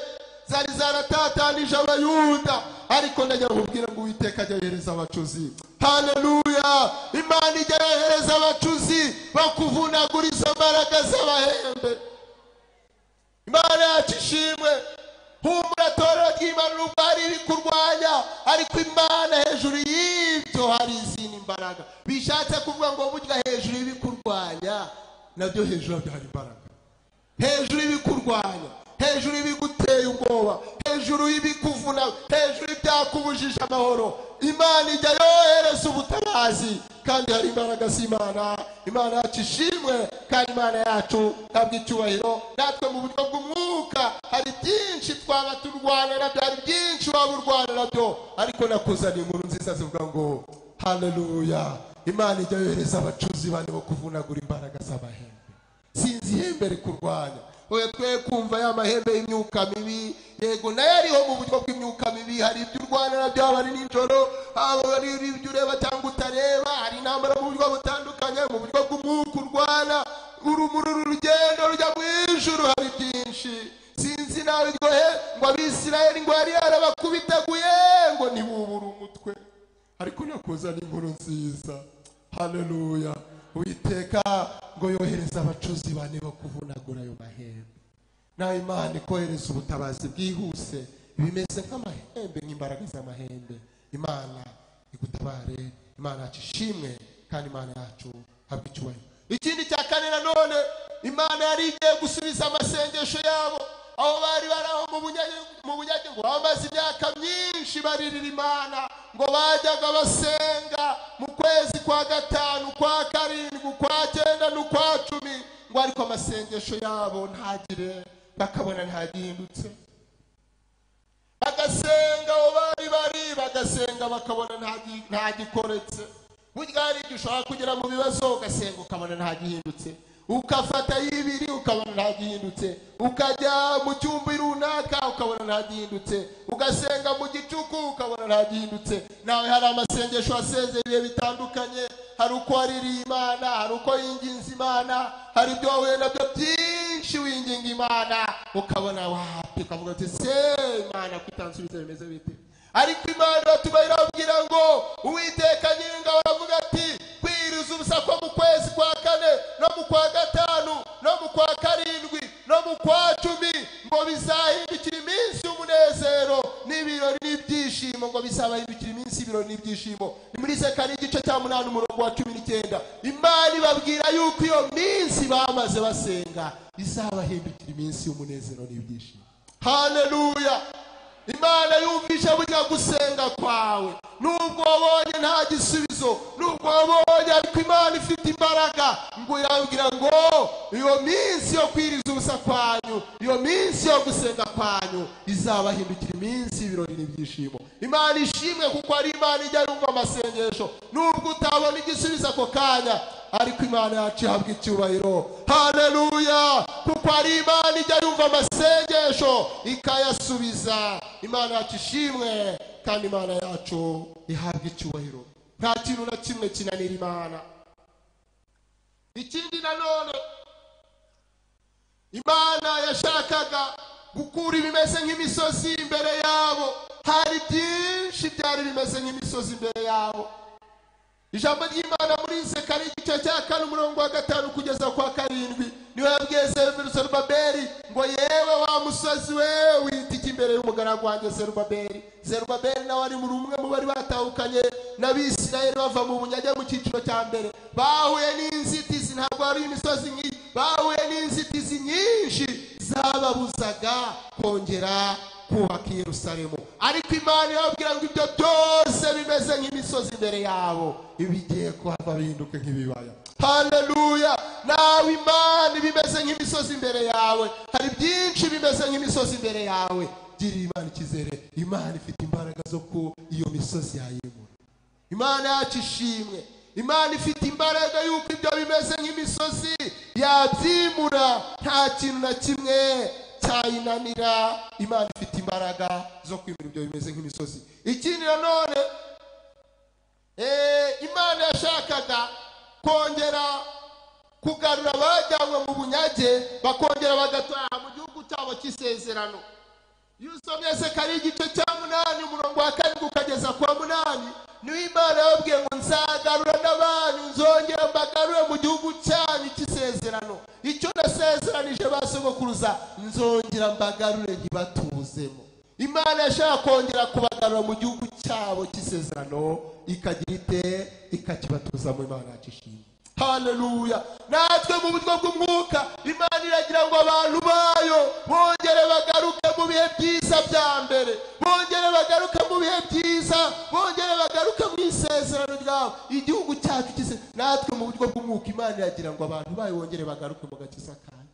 zari zaratatanije Abayuda. Ariko ndagira kubwira ngo Uwiteka ajya yohereza abacuzi. Haleluya! Imana ijya yohereza abacuzi bakuvunagura izo mbaraga z'amahembe. Imana yacu ishimwe. Humura torero ry'Imana, nubwo hari ibikurwanya, ariko Imana hejuru y'ibyo hari izindi mbaraga. Bishatse kuvuga ngo burya hejuru y'ibikurwanya nabyo hejuru yabyo hari imbaraga. Hejuru y'ibikurwanya, hejuru y'ibiguteye ubwoba, hejuru y'ibikuvuna, hejuru y'ibyakubujije amahoro, Imana ijya yohereza ubutabazi kandi hari imbaraga z'Imana. Imana yacu ishimwe kandi Imana yacu ihabwe icyubahiro. Natwe mu buryo bw'umwuka hari byinshi twaba turwana nabyo, hari byinshi waba urwana nabyo, ariko nakuzaniye inkuru nziza zivuga ngo haleluya, Imana ijya yohereza abacuzi bane bo kuvunagura imbaraga z'amahembe. Sinzi ihembe rikurwanya. Oya, twe kumva ya mahembe y'imyuka mibi, yego nayo ariho mu buryo bw'imyuka mibi. Hari ibyo urwana nabyo, haba ari nijoro, haba ari ibyo ureba cyangwa utareba, hari intambara mu buryo butandukanye, mu buryo bw'umwuka urwana, urumuri urugendo rujya mu ijuru, hari byinshi. Sinzi nawe iryohe ngo Abisirayeli ngo yari yarabakubitaguye ngo ntibubure umutwe, ariko nakuzana inkuru nziza. Haleluya! Uwiteka ngo yohereza abacuzi bane bo kuvunagura ayo mahembe. Nawe Imana ikohereza ubutabazi bwihuse bimeze nk'amahembe, nk'imbaraga z'amahembe. Imana igutabare, Imana yacu ishimwe kandi Imana yacu habwe icyubahiro. Ikindi cya kane nanone, Imana yari igiye gusubiza amasengesho yabo. Aho bari bari aho mu bunyage ngo bamaze imyaka myinshi baririra Imana, ngo bajyaga basenga mu kwezi kwa gatanu, kwa karindwi, kwa cyenda n'ukwa cumi, ngo ariko amasengesho yabo ntagire, bakabona ntagihindutse. Bagasenga aho bari bari, bagasenga bakabona ntagikoretse. Burya hari igihe ushobora kugera mu bibazo ugasenga ukabona ntagihindutse, ukafata y'ibiri ukabona ntagihindutse, ukajya mu cyumba runaka ukabona ntagihindutse, ugasenga mu gicuku ukabona ntagihindutse. Nawe hari amasengesho wasenze ibihe bitandukanye, hari uko waririye Imana, hari uko yinginze Imana, hari ibyo wahuye nabyo byinshi winginga Imana ukabona wapi, ukavuga uti se Imana kutansubiza bimeze bite? Ariko Imana iratuma irabwira ngo Uwiteka Nyiringabo aravuga ati kwiriza ubusa ko mu kwezi kwa kane no mu kwa gatanu no mu kwa karindwi no mu kwa cumi ngo bizahindukira iminsi y'umunezero n'ibirori n'ibyishimo, ngo bizabahindukira iminsi y'ibirori n'ibyishimo. Ni muri Zekariya igice cya 8 umurongo wa 19. Imana ibabwira yuko iyo minsi bamaze basenga izabahindukira iminsi y'umunezero n'ibyishimo. Haleluya! Imana yumvishe burya gusenga kwawe, nubwo wabonye nta gisubizo, nubwo wabonye, ariko Imana ifite imbaraga ngo irabwira ngo iyo minsi yo kwiriza ubusa kwanyu, iyo minsi yo gusenga kwanyu izabahindukira iminsi y'ibirori n'ibyishimo. Imana ishimwe kuko ari Imana ijya yumva amasengesho, nubwo utabona igisubizo ako kanya, ariko Imana yacu ihabwa icyubahiro. Haleluya! Kuko ari Imana ijya yumva amasengesho ikayasubiza. Imana yacu ishimwe kandi Imana yacu ihabwa icyubahiro. Nta kintu na kimwe kinanira Imana. Ikindi nanone, Imana yashakaga gukura ibimeze nk'imisozi imbere yabo. Hari byinshi byari bimeze nk'imisozi imbere yabo. Ijambo ry'Imana muri Zekariya igice cya 4 umurongo wa 5 kugeza kwa 7 niwe yabwiye Zerubabeli ngo yewe wa musozi we wita iki imbere y'umugaragu wanjye Zerubabeli. Zerubabeli nawe ari muri umwe mu bari batahukanye n'Abisirayeli bava mu bunyage mu cyiciro cya mbere. Bahuye n'inzitizi, ntabwo ari imisozi nk'iyi, bahuye n'inzitizi nyinshi zababuzaga kongera kubaka Yerusalemu. Ariko Imana irababwira ngo ibyo byose bimeze nk'imisozi imbere yabo, ibigiye kuhava bihinduke nk'ibibaya. Haleluya! Nawe Imana bimeze nk'imisozi imbere yawe, hari byinshi bimeze nk'imisozi imbere yawe. Girira Imana icyizere, Imana ifite imbaraga zo ku iyo misozi yayimura. Imana yacu ishimwe. Imana ifite imbaraga yuko ibyo bimeze nk'imisozi yabyimura, nta kintu na kimwe cyayinanira. Imana ifite imbaraga zo kwimura ibyo bimeze nk'imisozi. Ikindi nanone, Imana yashakaga kongera kugarura abajyanywe mu bunyage, bakongera bagataha mu gihugu cyabo cy'isezerano. Iyo usomye Zekariya igice cya 8 umurongo wa 7 ukageza ku wa 8, niho Imana yababwiye ngo nzagarura n'abanyu, nzongera mbagarure mu gihugu cyanyu cy'isezerano. Icyo nasezeranije ba sogokuruza nzongera mbagarure ntibatuzemo. Imana yashaka kongera kubagarura mu gihugu cyabo cy'isezerano, ikagira ite? Ikakibatuza mu Imana yacu ishimwe. Haleluya! Natwe mu buryo bw'umwuka Imana iragira ngo abantu bayo bongere bagaruke mu bihe byiza bya mbere, bongere bagaruke mu bihe byiza, bongere bagaruke mu isezerano ryabo, igihugu cyacu cy'isezerano. Natwe mu buryo bw'umwuka Imana iragira ngo abantu bayo bongere bagaruke mu gakiza kayo.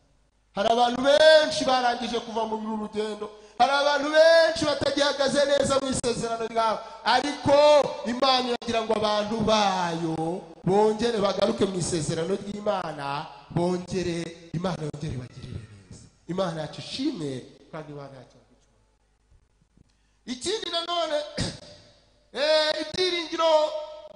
Hari abantu benshi barangije kuva mu rugendo, hari abantu benshi batagihagaze neza mu isezerano ryabo, ariko Imana iragira ngo abantu bayo bongere bagaruke mu isezerano ry'Imana, bongere Imana yongere bagirire neza. Imana yacu ishimwe kandi Imana yacu. Ikindi nanone, ibyiringiro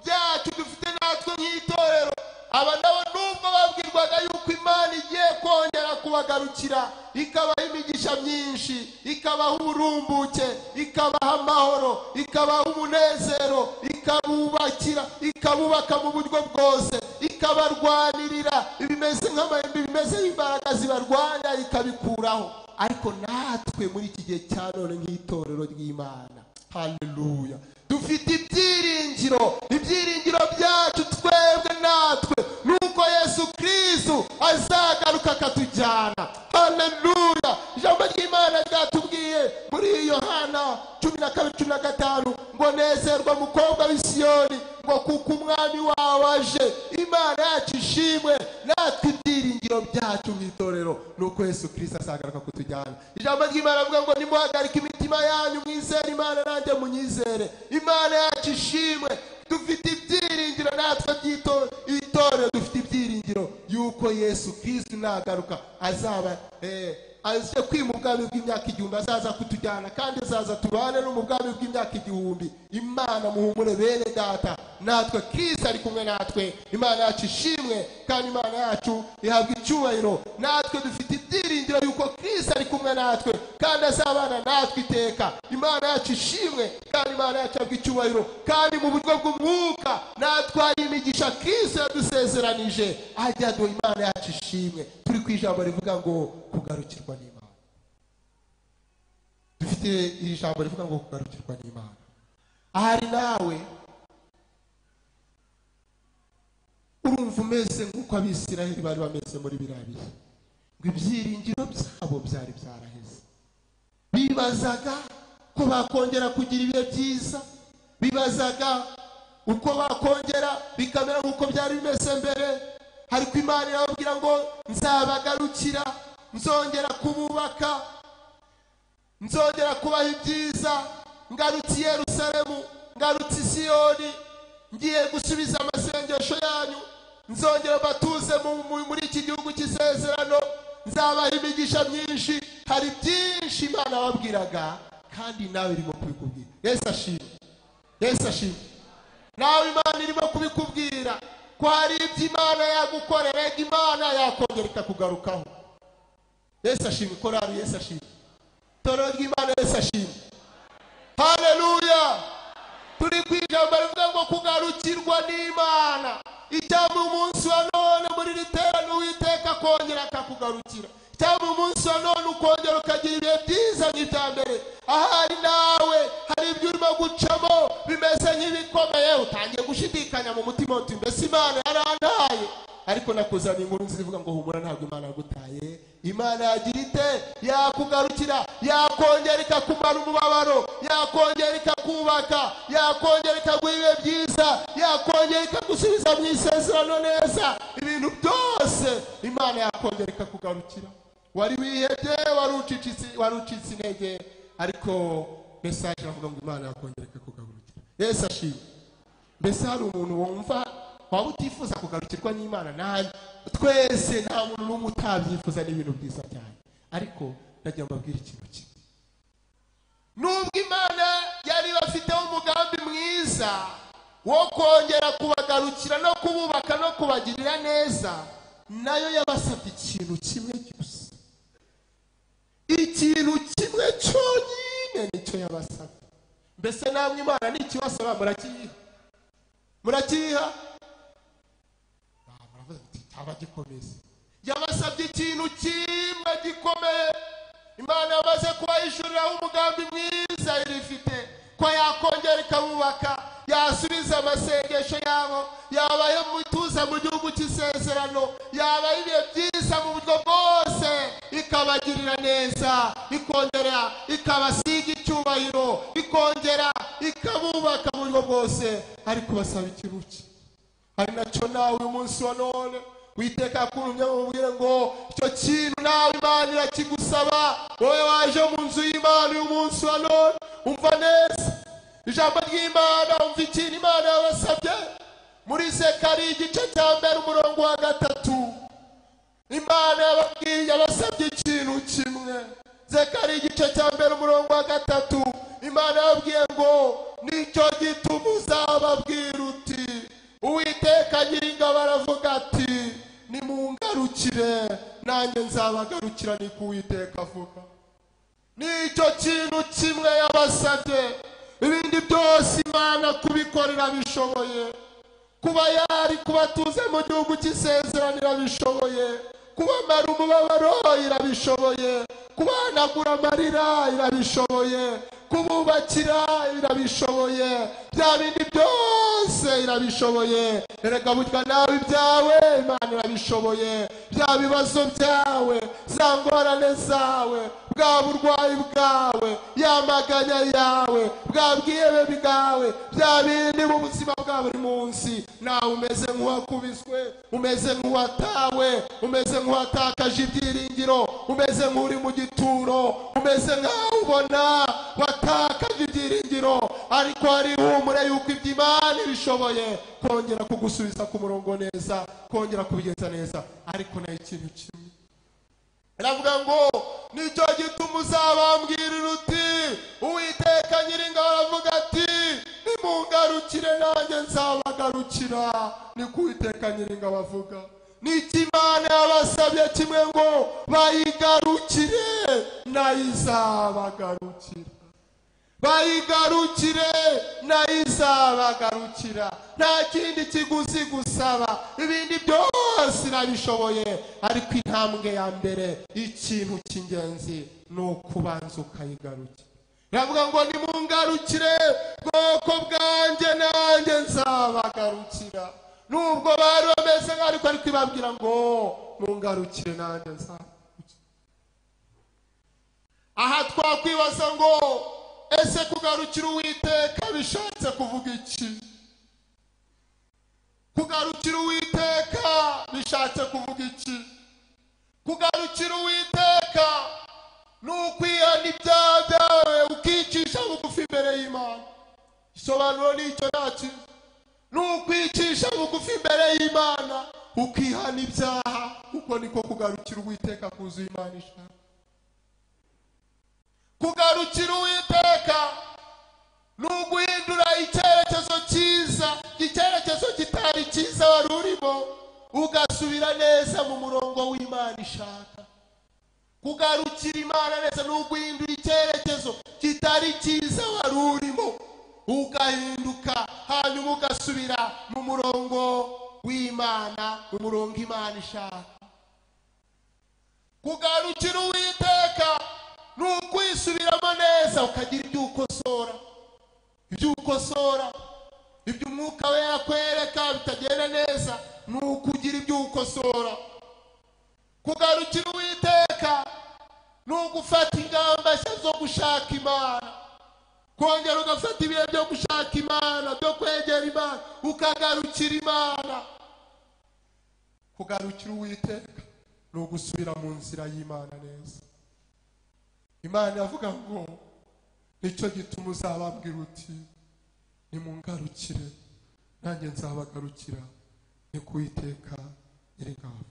byacu dufite natwe nk'itorero, aba nabo nubwo babwirwaga yuko Imana igiye kongera kubagarukira, ikabaha imigisha myinshi, ikabaha uburumbuke, ikabaha amahoro, ikabaha umunezero, ikabubakira, ikabubaka mu buryo bwose, ikabarwanirira ibimeze nk'amahembe, bimeze nk'imbaraga zibarwanya ikabikuraho. Ariko natwe muri iki gihe cya none nk'itorero ry'Imana, haleluya, dufite ibyiringiro. Ibyiringiro byacu twebwe natwe nuko Yesu Kristo azagaruka akatujyana. Haleluya! Ijambo ry'Imana ryatubwiye muri Yohana 12:15 ngo nezerwa mukobwa w'i Siyoni, ngo kuko umwami wawe aje. Imana yacu ishimwe. Natwe ibyiringiro byacu mu itorero nuko Yesu Kristo azagaruka kutujyana. Ijambo ry'Imana rivuga ngo nimuhagarike imitima yanyu, mwizere Imana nanjye munyizere. Imana yacu ishimwe. Dufite ibyiringiro natwe by'itorero, dufite ibyiringiro yuko Yesu Kristo nagaruka azaba aje kwima ubwami bw'imyaka 1000, azaza kutujyana kandi azaza tubane no mu bwami bw'imyaka 1000. Imana muhumure bene data, natwe Kristo ari kumwe natwe. Imana yacu ishimwe kandi Imana yacu ihabwa icyubahiro. Natwe dufite ibyiringiro yuko Kristo ari kumwe natwe kandi azabana natwe iteka. Imana yacu ishimwe kandi Imana yacu ihabwa icyubahiro. Kandi mu buryo bw'umwuka natwe hari imigisha Kristo yadusezeranije ajya duha. Imana yacu ishimwe. Turi ku ijambo rivuga ngo kugarukirwa n'Imana. Dufite iri jambo rivuga ngo kugarukirwa n'Imana. Ahari nawe urumva umeze nk'uko Abisirayeli bari bameze muri biriya bihe, ngo ibyiringiro byabo byari byaraheze. Bibazaga ko bakongera kugira ibihe byiza, bibazaga uko bakongera bikamera nk'uko byari bimeze mbere. Ariko Imana irababwira ngo nzabagarukira, nzongera kububaka, nzongera kubaha ibyiza, ngarutse i Yerusalemu, ngarutse i Siyoni, ngiye gusubiza amasengesho yanyu, nzongera batuze muri iki gihugu cy'isezerano, nzabaha imigisha myinshi. Hari byinshi Imana yababwiraga kandi nawe irimo kubikubwira. Yesu ashimwe, Yesu ashimwe. Nawe Imana irimo kubikubwira ko hari ibyo Imana yagukorera, Imana yakongera ikakugarukaho. Yesu ashimwe, korari Yesu ashimwe, itorero ry'Imana Yesu ashimwe. Haleluya! Turi ku ijambo rivuga ngo kugarukirwa n'Imana. Icyampa umunsi wa none muri iri teraniro Uwiteka akongera akakugarukira. Cyangwa umunsi wa none ukongera ukagira ibihe byiza nk'ibya mbere. Ahari nawe hari ibyo urimo gucamo bimeze nk'ibikomeye, utangiye gushidikanya mu mutima uti mbese Imana yarantaye? Ariko nakuzana inkuru nziza ivuga ngo humura, ntabwo Imana yagutaye. Imana yagira ite? Yakugarukira, yakongera ikakumara umubabaro, yakongera ikakubaka, yakongera ikaguha ibihe byiza, yakongera ikagusubiza mu isezerano neza. Ibintu byose Imana yakongera ikakugarukira. Wari wihebye, wari ucitse intege, ariko message iravuga ngo Imana yakongera ikakugarukira. Yesu ashimwe. Mbese hari umuntu wumva waba utifuza kugarukirwa n'Imana? Nanjye, twese, nta muntu n'umwe utabyifuza, n'ibintu byiza cyane. Ariko ndagira ngo mbabwire ikintu kimwe: nubwo Imana yari bafiteho umugambi mwiza wo kongera kubagarukira no kububaka no kubagirira neza, nayo yabasabye ikintu kimwe gusa, ikintu kimwe cyonyine nicyo yabasabye. Mbese namwe Imana nikibasaba murakiyiha? Murakiyiha? Muravuze muti cyaba gikomeza. Yabasabye ikintu kimwe gikomeye. Imana yamaze kubahishuriraho umugambi mwiza irifite, ko yakongera ikabubaka, yasubiza amasengesho yabo, yabaye mutuza mu gihugu cy'isezerano, yabaye ibihe byiza mu buryo bwose, ikabagirira neza, ikongera ikabasiga icyubahiro, ikongera ikabubaka mu buryo bwose. Ariko basaba ikintu ari nacyo nawe uyu munsi wa none Uwiteka yakurumye mubwire ngo icyo kintu nawe Imana irakigusaba. Wowe waje mu nzu y'Imana uyu munsi wa none, umva neza ijambo ry'Imana, umva ikintu Imana yabasabye. Muri Zekariya igice cya 1 umurongo wa 3, Imana yababwiye, yabasabye ikintu kimwe. Zekariya igice cya 1 umurongo wa 3, Imana yababwiye ngo nicyo gituma uzababwira uti Uwiteka Nyiringabo aravuga ati nimungarukire nanjye nzabagarukira, niko Uwiteka avuga. Nicyo kintu kimwe yabasabye. Ibindi byose Imana kubikorera bishoboye, kuba yari kubatuze mu gihugu cy'isezerano irabishoboye, kubamara umubabaro irabishoboye, kubahanagura amarira irabishoboye, kububakira irabishoboye, bya bindi byose irabishoboye. Erega burya nawe ibyawe Imana irabishoboye, bya bibazo byawe, za ngorane zawe, bwa burwayi bwawe, ya maganya yawe, bwa bwihebe bwawe, bya bindi mu buzima bwa buri munsi, nawe umeze nk'uwakubiswe, umeze nk'uwatawe, umeze nk'uwatakaje ibyiringiro, umeze nk'uri mu gituro, umeze nk'aho ubona watakaje ibyiringiro, ariko hari ihumure yuko iby'Imana ibishoboye kongera kugusubiza ku murongo neza, kongera kubigenza neza. Ariko nayo ikintu kimwe iravuga ngo nicyo gituma uzabambwirira uti Uwiteka Nyiringabo aravuga ati nimungarukire nanjye nzabagarukira, niko Uwiteka Nyiringabo avuga. N'icyo Imana yabasabye kimwe ngo bayigarukire nayo izabagarukira, bayigarukire nayo izabagarukira. Nta kindi kiguzi gusaba, ibindi byose irabishoboye. Ariko intambwe ya mbere, ikintu cy'ingenzi ni ukubanza ukayigarukira. Iravuga ngo nimungarukire bwoko bwanjye nanjye nzabagarukira. Nubwo bari bameze nk'aho, ariko ibabwira ngo mungarukire nanjye nzabagarukira. Aha twakwibaza ngo ese kugarukira Uwiteka bishatse kuvuga iki? Kugarukira Uwiteka bishatse kuvuga iki? Kugarukira Uwiteka ni ukwihana ibyaha byawe ukicisha bugufi imbere y'Imana. Isobanuro nicyo nta kintu, ni ukwicisha bugufi imbere y'Imana ukihana ibyaha. Uko niko kugarukira Uwiteka kuzuye Imana ishaka. Kugarukira Uwiteka ni uguhindura icyerekezo cyiza, icyerekezo kitari cyiza wari urimo, ugasubira neza mu murongo w'Imana ishaka. Kugarukira Imana neza ni uguhindura icyerekezo kitari cyiza wari urimo, ugahinduka, hanyuma ugasubira mu murongo w'Imana, umurongo Imana ishaka. Kugarukira Uwiteka ni ukwisubiramo neza, ukagira ibyo ukosora, ibyo ukosora, ibyo umwuka we yakwereka bitagenda neza, ni ukugira ibyo ukosora. Kugarukira Uwiteka ni ugufata ingamba nshya zo gushaka Imana, kongera ugafata ibihe byo gushaka Imana, byo kwegera Imana, ukagarukira Imana. Kugarukira Uwiteka ni ugusubira mu nzira y'Imana neza. Imana iravuga ngo nicyo gituma uzababwira uti nimungarukire nanjye nzabagarukira, ni ku Uwiteka Nyiringabo.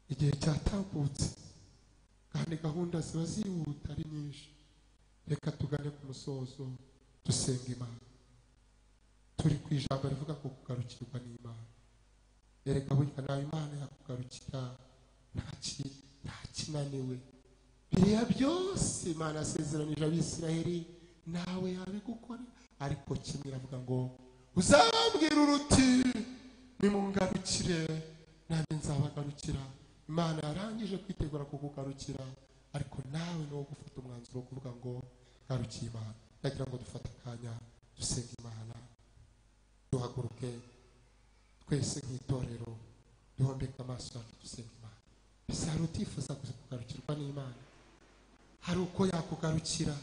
Igihe cyatambutse kandi gahunda ziba zihuta ari nyinshi. Reka tugane ku musozo dusenga Imana. Turi ku ijambo rivuga ko kugarukirwa n'Imana. Erega burya nawe Imana yakugarukira nta kinaniwe. Biriya byose Imana yasezeranije Abisiraheli nawe yabigukora, ariko kimwe iravuga ngo uzababwira uruti nimungarukire nanjye nzabagarukira. Imana yarangije kwitegura kukugarukira, ariko nawe ni wo gufata umwanzuro wo kuvuga ngo garukiye Imana. Ndagira ngo dufate akanya dusenga Imana, duhaguruke twese nk'itorero, duhombeke amaso yacu dusenga Imana. Mbese hari utifuza kugarukirwa n'Imana? Hari uko yakugarukira?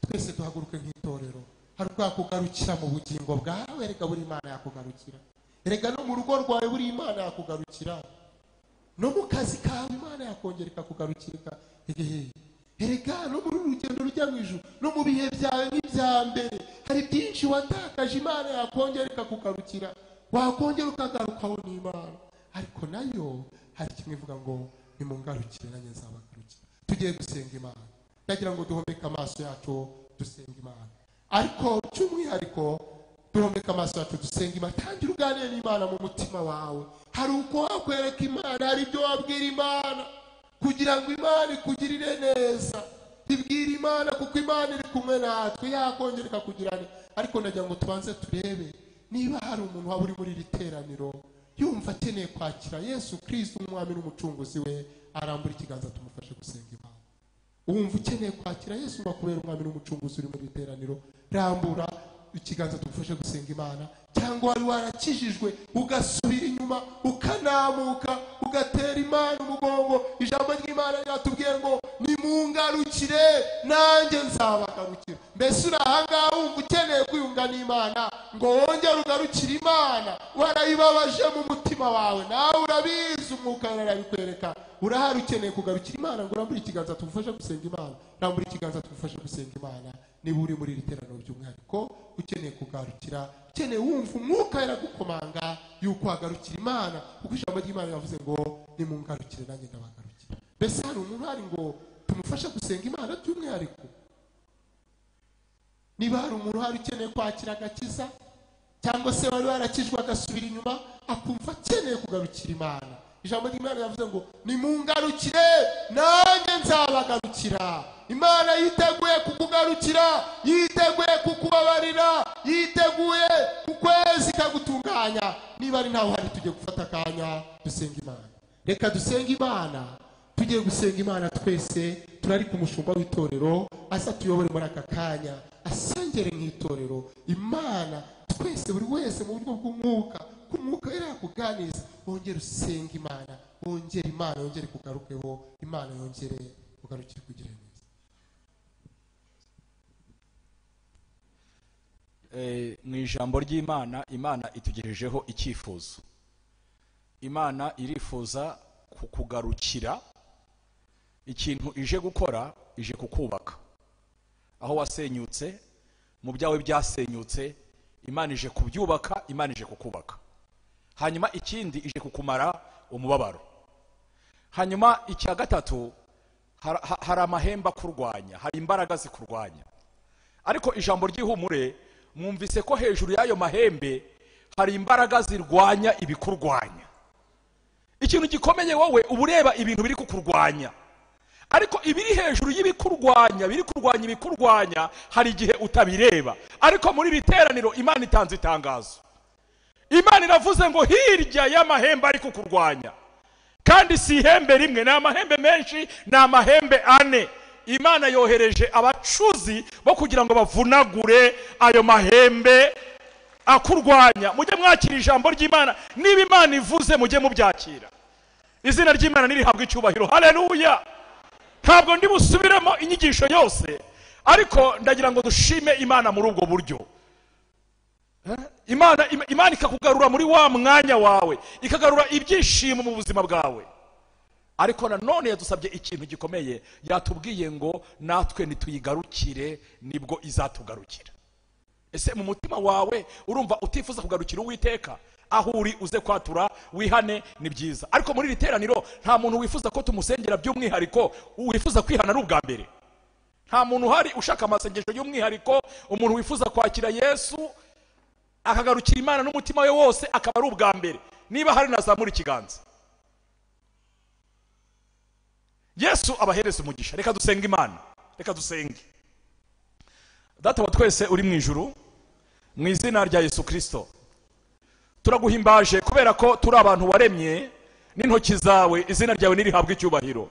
Twese duhaguruke nk'itorero. Hari uko yakugarukira mu bugingo bwawe? Erega buri Imana yakugarukira. Erega no mu rugo rwawe buri Imana yakugarukira. No mu kazi kawe Imana yakongera ikakugarukira. Erega no muri urugendo rujya mu ijuru, no mu bihe byawe nk'ibya mbere, hari byinshi watakaje Imana yakongera ikakugarukira, wakongera ukagarukaho n'Imana. Ariko nayo hari kimwe ivuga ngo nimungarukire nanjye nzabagarukira. Tugiye gusenga Imana. Ndagira ngo duhomeke amaso yacu dusenga Imana. Ariko cy'umwihariko duhomeke amaso yacu dusenga Imana. Tangira uganire n'Imana mu mutima wawe. Hari uko wakwereka Imana, hari ibyo wabwira Imana kugira ngo Imana ikugirire neza. Ibwira Imana kuko Imana iri kumwe natwe, yakongera ikakugirane. Ariko ndagira ngo tubanze turebe niba hari umuntu waba uri muri iri teraniro yumva akeneye kwakira Yesu Kristo umwami n'umucunguzi we, arambura ikiganza tumufashe gusenga Imana. Wumva ukeneye kwakira Yesu ngo akubere umwami n'umucunguzi uri muri iri teraniro, rambura ikiganza tugufashe gusenga Imana. Cyangwa wari warakijijwe ugasubira inyuma, ukanamuka, ugatera Imana umugongo. Ijambo ry'Imana ryatubwiye ngo nimungarukire nanjye nzabagarukira. Mbese uri ahangaha wumva ukeneye kwiyunga n'Imana ngo wongere ugarukire Imana, warayibabaje mu mutima wawe, nawe urabizi, umwuka arabikwereka. Urahari ukeneye kugarukira Imana ngo urambure ikiganza tugufashe gusenga Imana. Rambura ikiganza tugufashe gusenga Imana. Niba uri muri iri teraniro by'umwihariko ukeneye kugarukira, ukeneye wumva umwuka yaragukomanga yuko wagarukira Imana, kuko ijambo ry'Imana yavuze ngo nimungarukire nanjye ndabagarukira. Mbese hari umuntu hari ngo tumufashe gusenga Imana by'umwihariko? Niba hari umuntu hari ukeneye kwakira agakiza, cyangwa se wari warakijwe agasubira inyuma akumva akeneye kugarukira Imana, ijambo ry'Imana yavuze ngo nimungarukire nanjye nzabagarukira. Imana yiteguye kukugarukira, yiteguye kukubabarira, yiteguye kukwezi ikagutunganya. Niba ari ntawe hari, tugiye gufata akanya dusenga Imana. Reka dusenga Imana. Tugiye gusenga Imana twese, turari ku mushumba w'itorero asa tuyobore muri aka kanya, asengere nk'itorero Imana twese, buri wese mu buryo bw'umwuka, k'umwuka yarakuganiza. Wongere usenga Imana, wongere Imana yongere kugarukeho, Imana yongere kugarukira kugira neza. Mu ijambo ry'Imana, Imana itugejejeho icyifuzo. Imana irifuza kukugarukira. Ikintu ije gukora, ije kukubaka. Aho wasenyutse, mu byawe byasenyutse, Imana ije kubyubaka, Imana ije kukubaka. Hanyuma ikindi, ije kukumara umubabaro. Hanyuma icya gatatu, hari amahembe akurwanya, hari imbaraga zikurwanya. Ariko ijambo ry'ihumure, mwumvise ko hejuru y'ayo mahembe hari imbaraga zirwanya ibikurwanya. Ikintu gikomeye, wowe uba ureba ibintu biri kukurwanya, ariko ibiri hejuru y'ibikurwanya, biri kurwanya ibikurwanya, hari igihe utabireba. Ariko muri iri teraniro Imana itanze itangazo. Imana iravuze ngo hirya y'amahembe ari kukurwanya, Kandi si ihembe rimwe, ni amahembe menshi, ni amahembe ane. Imana yohereje abacuzi bo kugira ngo bavunagure ayo mahembe akurwanya. Mujye mwakira ijambo ry'Imana, niba Imana ivuze mujye mubyakira. Izina ry'Imana nirihabwe icyubahiro. Haleluya. Ntabwo ndi busubiremo inyigisho yose, ariko ndagira ngo dushime Imana muri ubwo buryo. Imana ikakugarura muri wa mwanya wawe, ikagarura ibyishimo mu buzima bwawe. Ariko nanone yadusabye ikintu gikomeye, yatubwiye ngo natwe nituyigarukire nibwo izatugarukira. Ese mu mutima wawe urumva utifuza kugarukira Uwiteka? Aho uri uze kwatura wihane, ni byiza. Ariko muri iri teraniro nta muntu wifuza ko tumusengera by'umwihariko, wifuza kwihana ari ubwa mbere. Nta muntu uhari ushaka amasengesho y'umwihariko, umuntu wifuza kwakira Yesu akagarukira Imana n'umutima we wose akaba ari ubwa mbere. Niba hari nazamura ikiganza. Yesu abahereza umugisha. Reka dusenge Imana, reka dusenge. Data wa twese uri mu ijuru, mu izina rya Yesu Kristo, turaguhimbaje kubera ko turi abantu waremye n'intoki zawe, izina ryawe nirihabwe icyubahiro.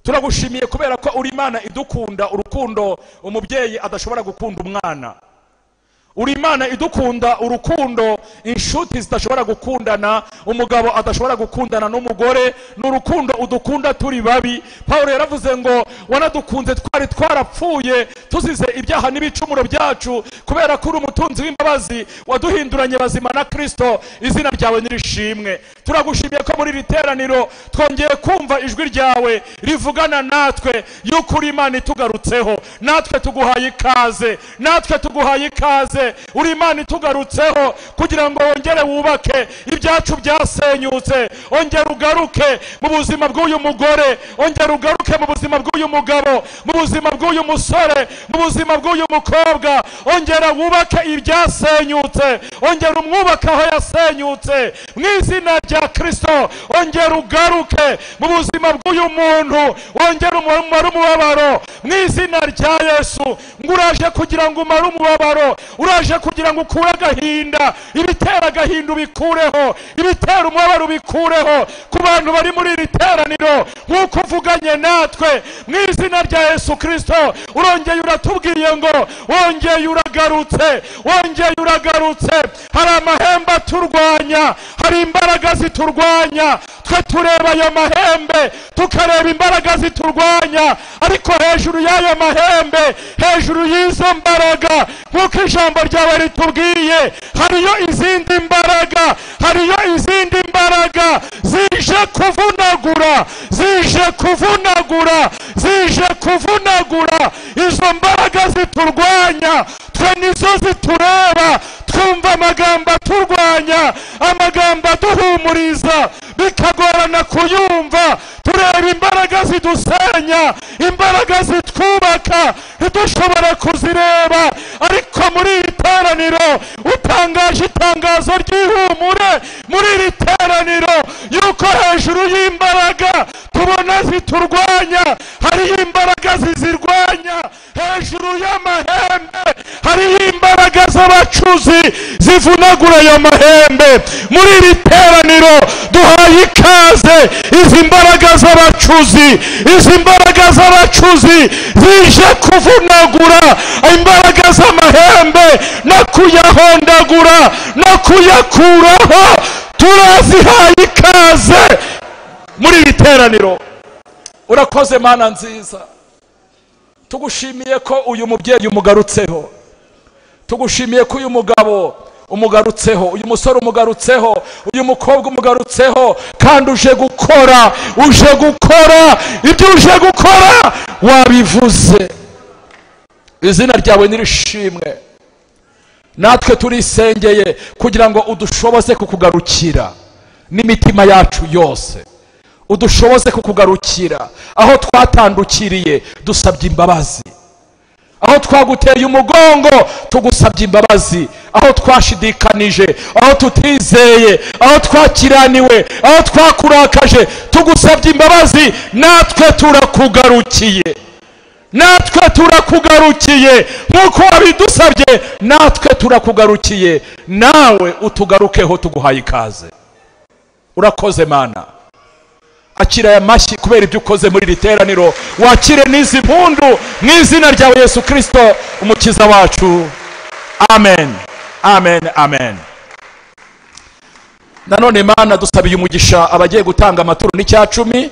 Turagushimiye kubera ko uri Imana idukunda urukundo umubyeyi adashobora gukunda umwana. Uri Imana idukunda urukundo inshuti zidashobora gukundana, umugabo adashobora gukundana n'umugore, n'urukundo udukunda turi babi. Paulo yaravuze ngo wanadukunze twari twarapfuye tuzize ibyaha n'ibicumuro byacu, kubera ko uri umutunzi w'imbabazi waduhinduranye bazima na Kristo, izina ryawe nirishimwe. Turagushimiye ko muri iri teraniro twongeye kumva ijwi ryawe rivugana natwe, yuko uri Imana itugarutseho. Natwe tuguhaye ikaze, natwe tuguhaye ikaze. Uri Imana itugarutseho kugira ngo wongere wubake ibyacu byasenyutse. Ongera ugaruke mu buzima bw'uyu mugore, ongera ugaruke mu buzima bw'uyu mugabo, mu buzima bw'uyu musore, mu buzima bw'uyu mukobwa. Ongera wubake ibyasenyutse, ongera umwubake aho yasenyutse mu izina rya Kristo. Ongera ugaruke mu buzima bw'uyu muntu, wongera umare umubabaro mu izina rya Yesu. Ngo uraje kugira ngo umare umubabaro, uraje kugira ngo ukure agahinda, ibitera agahinda ubikureho, ibitera umubabaro ubikureho ku bantu bari muri iri teraniro, nk'uko uvuganye natwe mu izina rya Yesu Kristo. Urongeye uratubwiye ngo wongeye uragarutse, wongeye uragarutse. Hari amahembe aturwanya, hari imbaraga ziturwanya. Twe tureba ayo mahembe tukareba imbaraga ziturwanya, ariko hejuru y'ayo mahembe, hejuru y'izo mbaraga, nk'uko ijambo ryawe ritubwiye, hariyo izindi mbaraga, hariyo izindi mbaraga zije kuvunagura, zije kuvunagura, zije kuvunagura izo mbaraga ziturwanya. Twe nizo zitureba, twumva amagambo aturwanya, amagambo aduhumuriza bikagorana kuyumva. Tureba imbaraga zidusenya, imbaraga zitwubaka, ntidushobora kuzireba. Ariko muri iri teraniro utangaje itangazo ry'ihumure muri iri teraniro, yuko hejuru y'imbaraga tubona ziturwanya hariyo imbaraga zizirwanya. Hejuru y'amahembe hariyo imbaraga z'abacuzi zivunagura ayo mahembe. Muri iri teraniro duhaye ikaze izi mbaraga z'abacuzi, izi mbaraga z'abacuzi zije kuvunagura imbaraga z'amahembe no kuyahondagura no kuyakuraho. Turazihaye ikaze muri iri teraniro. Urakoze Mana nziza, tugushimiye ko uyu mubyeyi umugarutseho, tugushimiye ko uyu mugabo umugarutseho, uyu musore umugarutseho, uyu mukobwa umugarutseho, kandi uje gukora, uje gukora ibyo uje gukora wabivuze. Izina ryawe nirishimwe. Natwe turisengeye kugira ngo udushoboze kukugarukira n'imitima yacu yose, udushoboze kukugarukira aho twatandukiriye, dusabye imbabazi. Aho twaguteye umugongo tugusabye imbabazi, aho twashidikanije, aho tutizeye, aho twakiraniwe, aho twakurakaje, tugusabye imbabazi. Natwe turakugarukiye, natwe turakugarukiye nk'uko wabidusabye, natwe turakugarukiye, nawe utugarukeho tuguhaye ikaze. Urakoze Mana. Akira aya mashyi kubera ibyo ukoze muri iri teraniro, wakire n'izi mpundu mu izina ryawe Yesu Kristo umukiza wacu. Amen, amen, amen. Nanone Mana dusabiye umugisha abagiye gutanga amaturo n'icyacumi,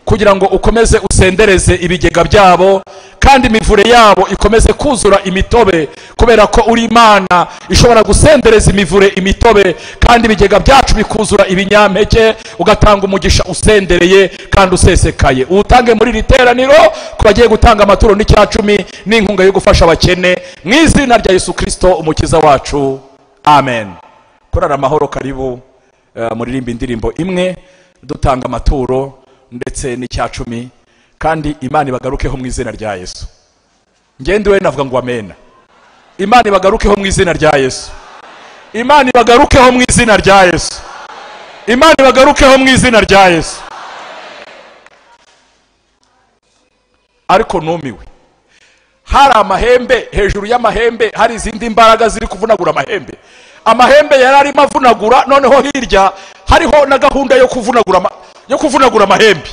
kugira ngo ukomeze usendereze ibigega byabo, kandi imivure yabo ikomeze kuzura imitobe, kubera ko uri Imana ishobora gusendereza imivure imitobe, kandi ibigega byacu bikuzura ibinyampeke, ugatanga umugisha usendereye kandi usesekaye. Utange muri iri teraniro ku bagiye gutanga amaturo n'icyacumi n'inkunga yo gufasha abakene, mu izina rya Yesu Kristo umukiza wacu. Amen. Korara amahoro, karibu muririmba indirimbo imwe dutanga amaturo ndetse n'icyacumi, kandi Imana ibagarukeho mu izina rya Yesu. Ngende we navuga ngo amena. Imana ibagarukeho mu izina rya Yesu. Imana ibagarukeho mu izina rya Yesu. Imana ibagarukeho mu izina rya Yesu. Ariko numiwe, hari amahembe hejuru y'amahembe, hari izindi mbaraga ziri kuvunagura amahembe. Amahembe yari arimo avunagura, noneho hirya hariho na gahunda yo kuvunagura amahembe.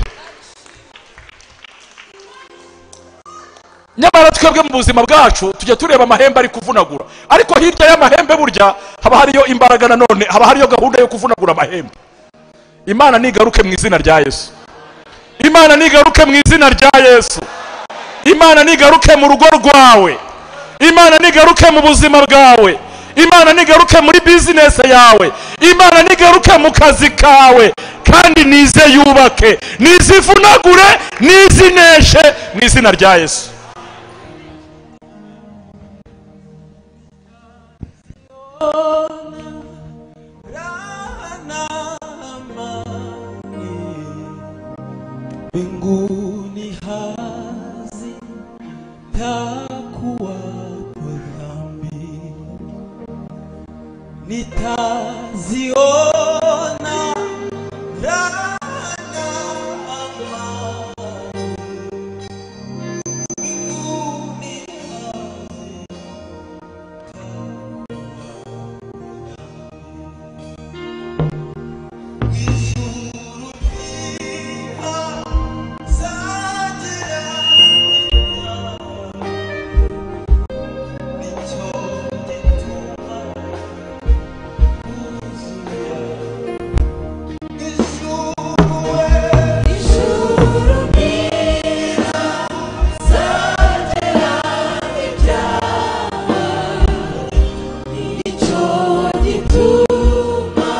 Nyamara twebwe mu buzima bwacu tujya tureba amahembe ari kuvunagura, ariko hirya y'amahembe burya haba hariyo imbaraga, nanone haba hariyo gahunda yo kuvunagura amahembe. Imana nigaruke mu izina rya Yesu. Imana nigaruke mu izina rya Yesu. Imana nigaruke mu rugo rwawe. Imana nigaruke mu buzima bwawe. Imana nigaruke muri business yawe. Imana nigaruke mu kazi kawe, kandi nize yubake, nizivunagure, nizineshe mu izina rya Yesu. Mbinguni hazitakuwapo dhambi, nitaziona raha na amani. Mbinguni ijuru ntihazagera nicyo gituma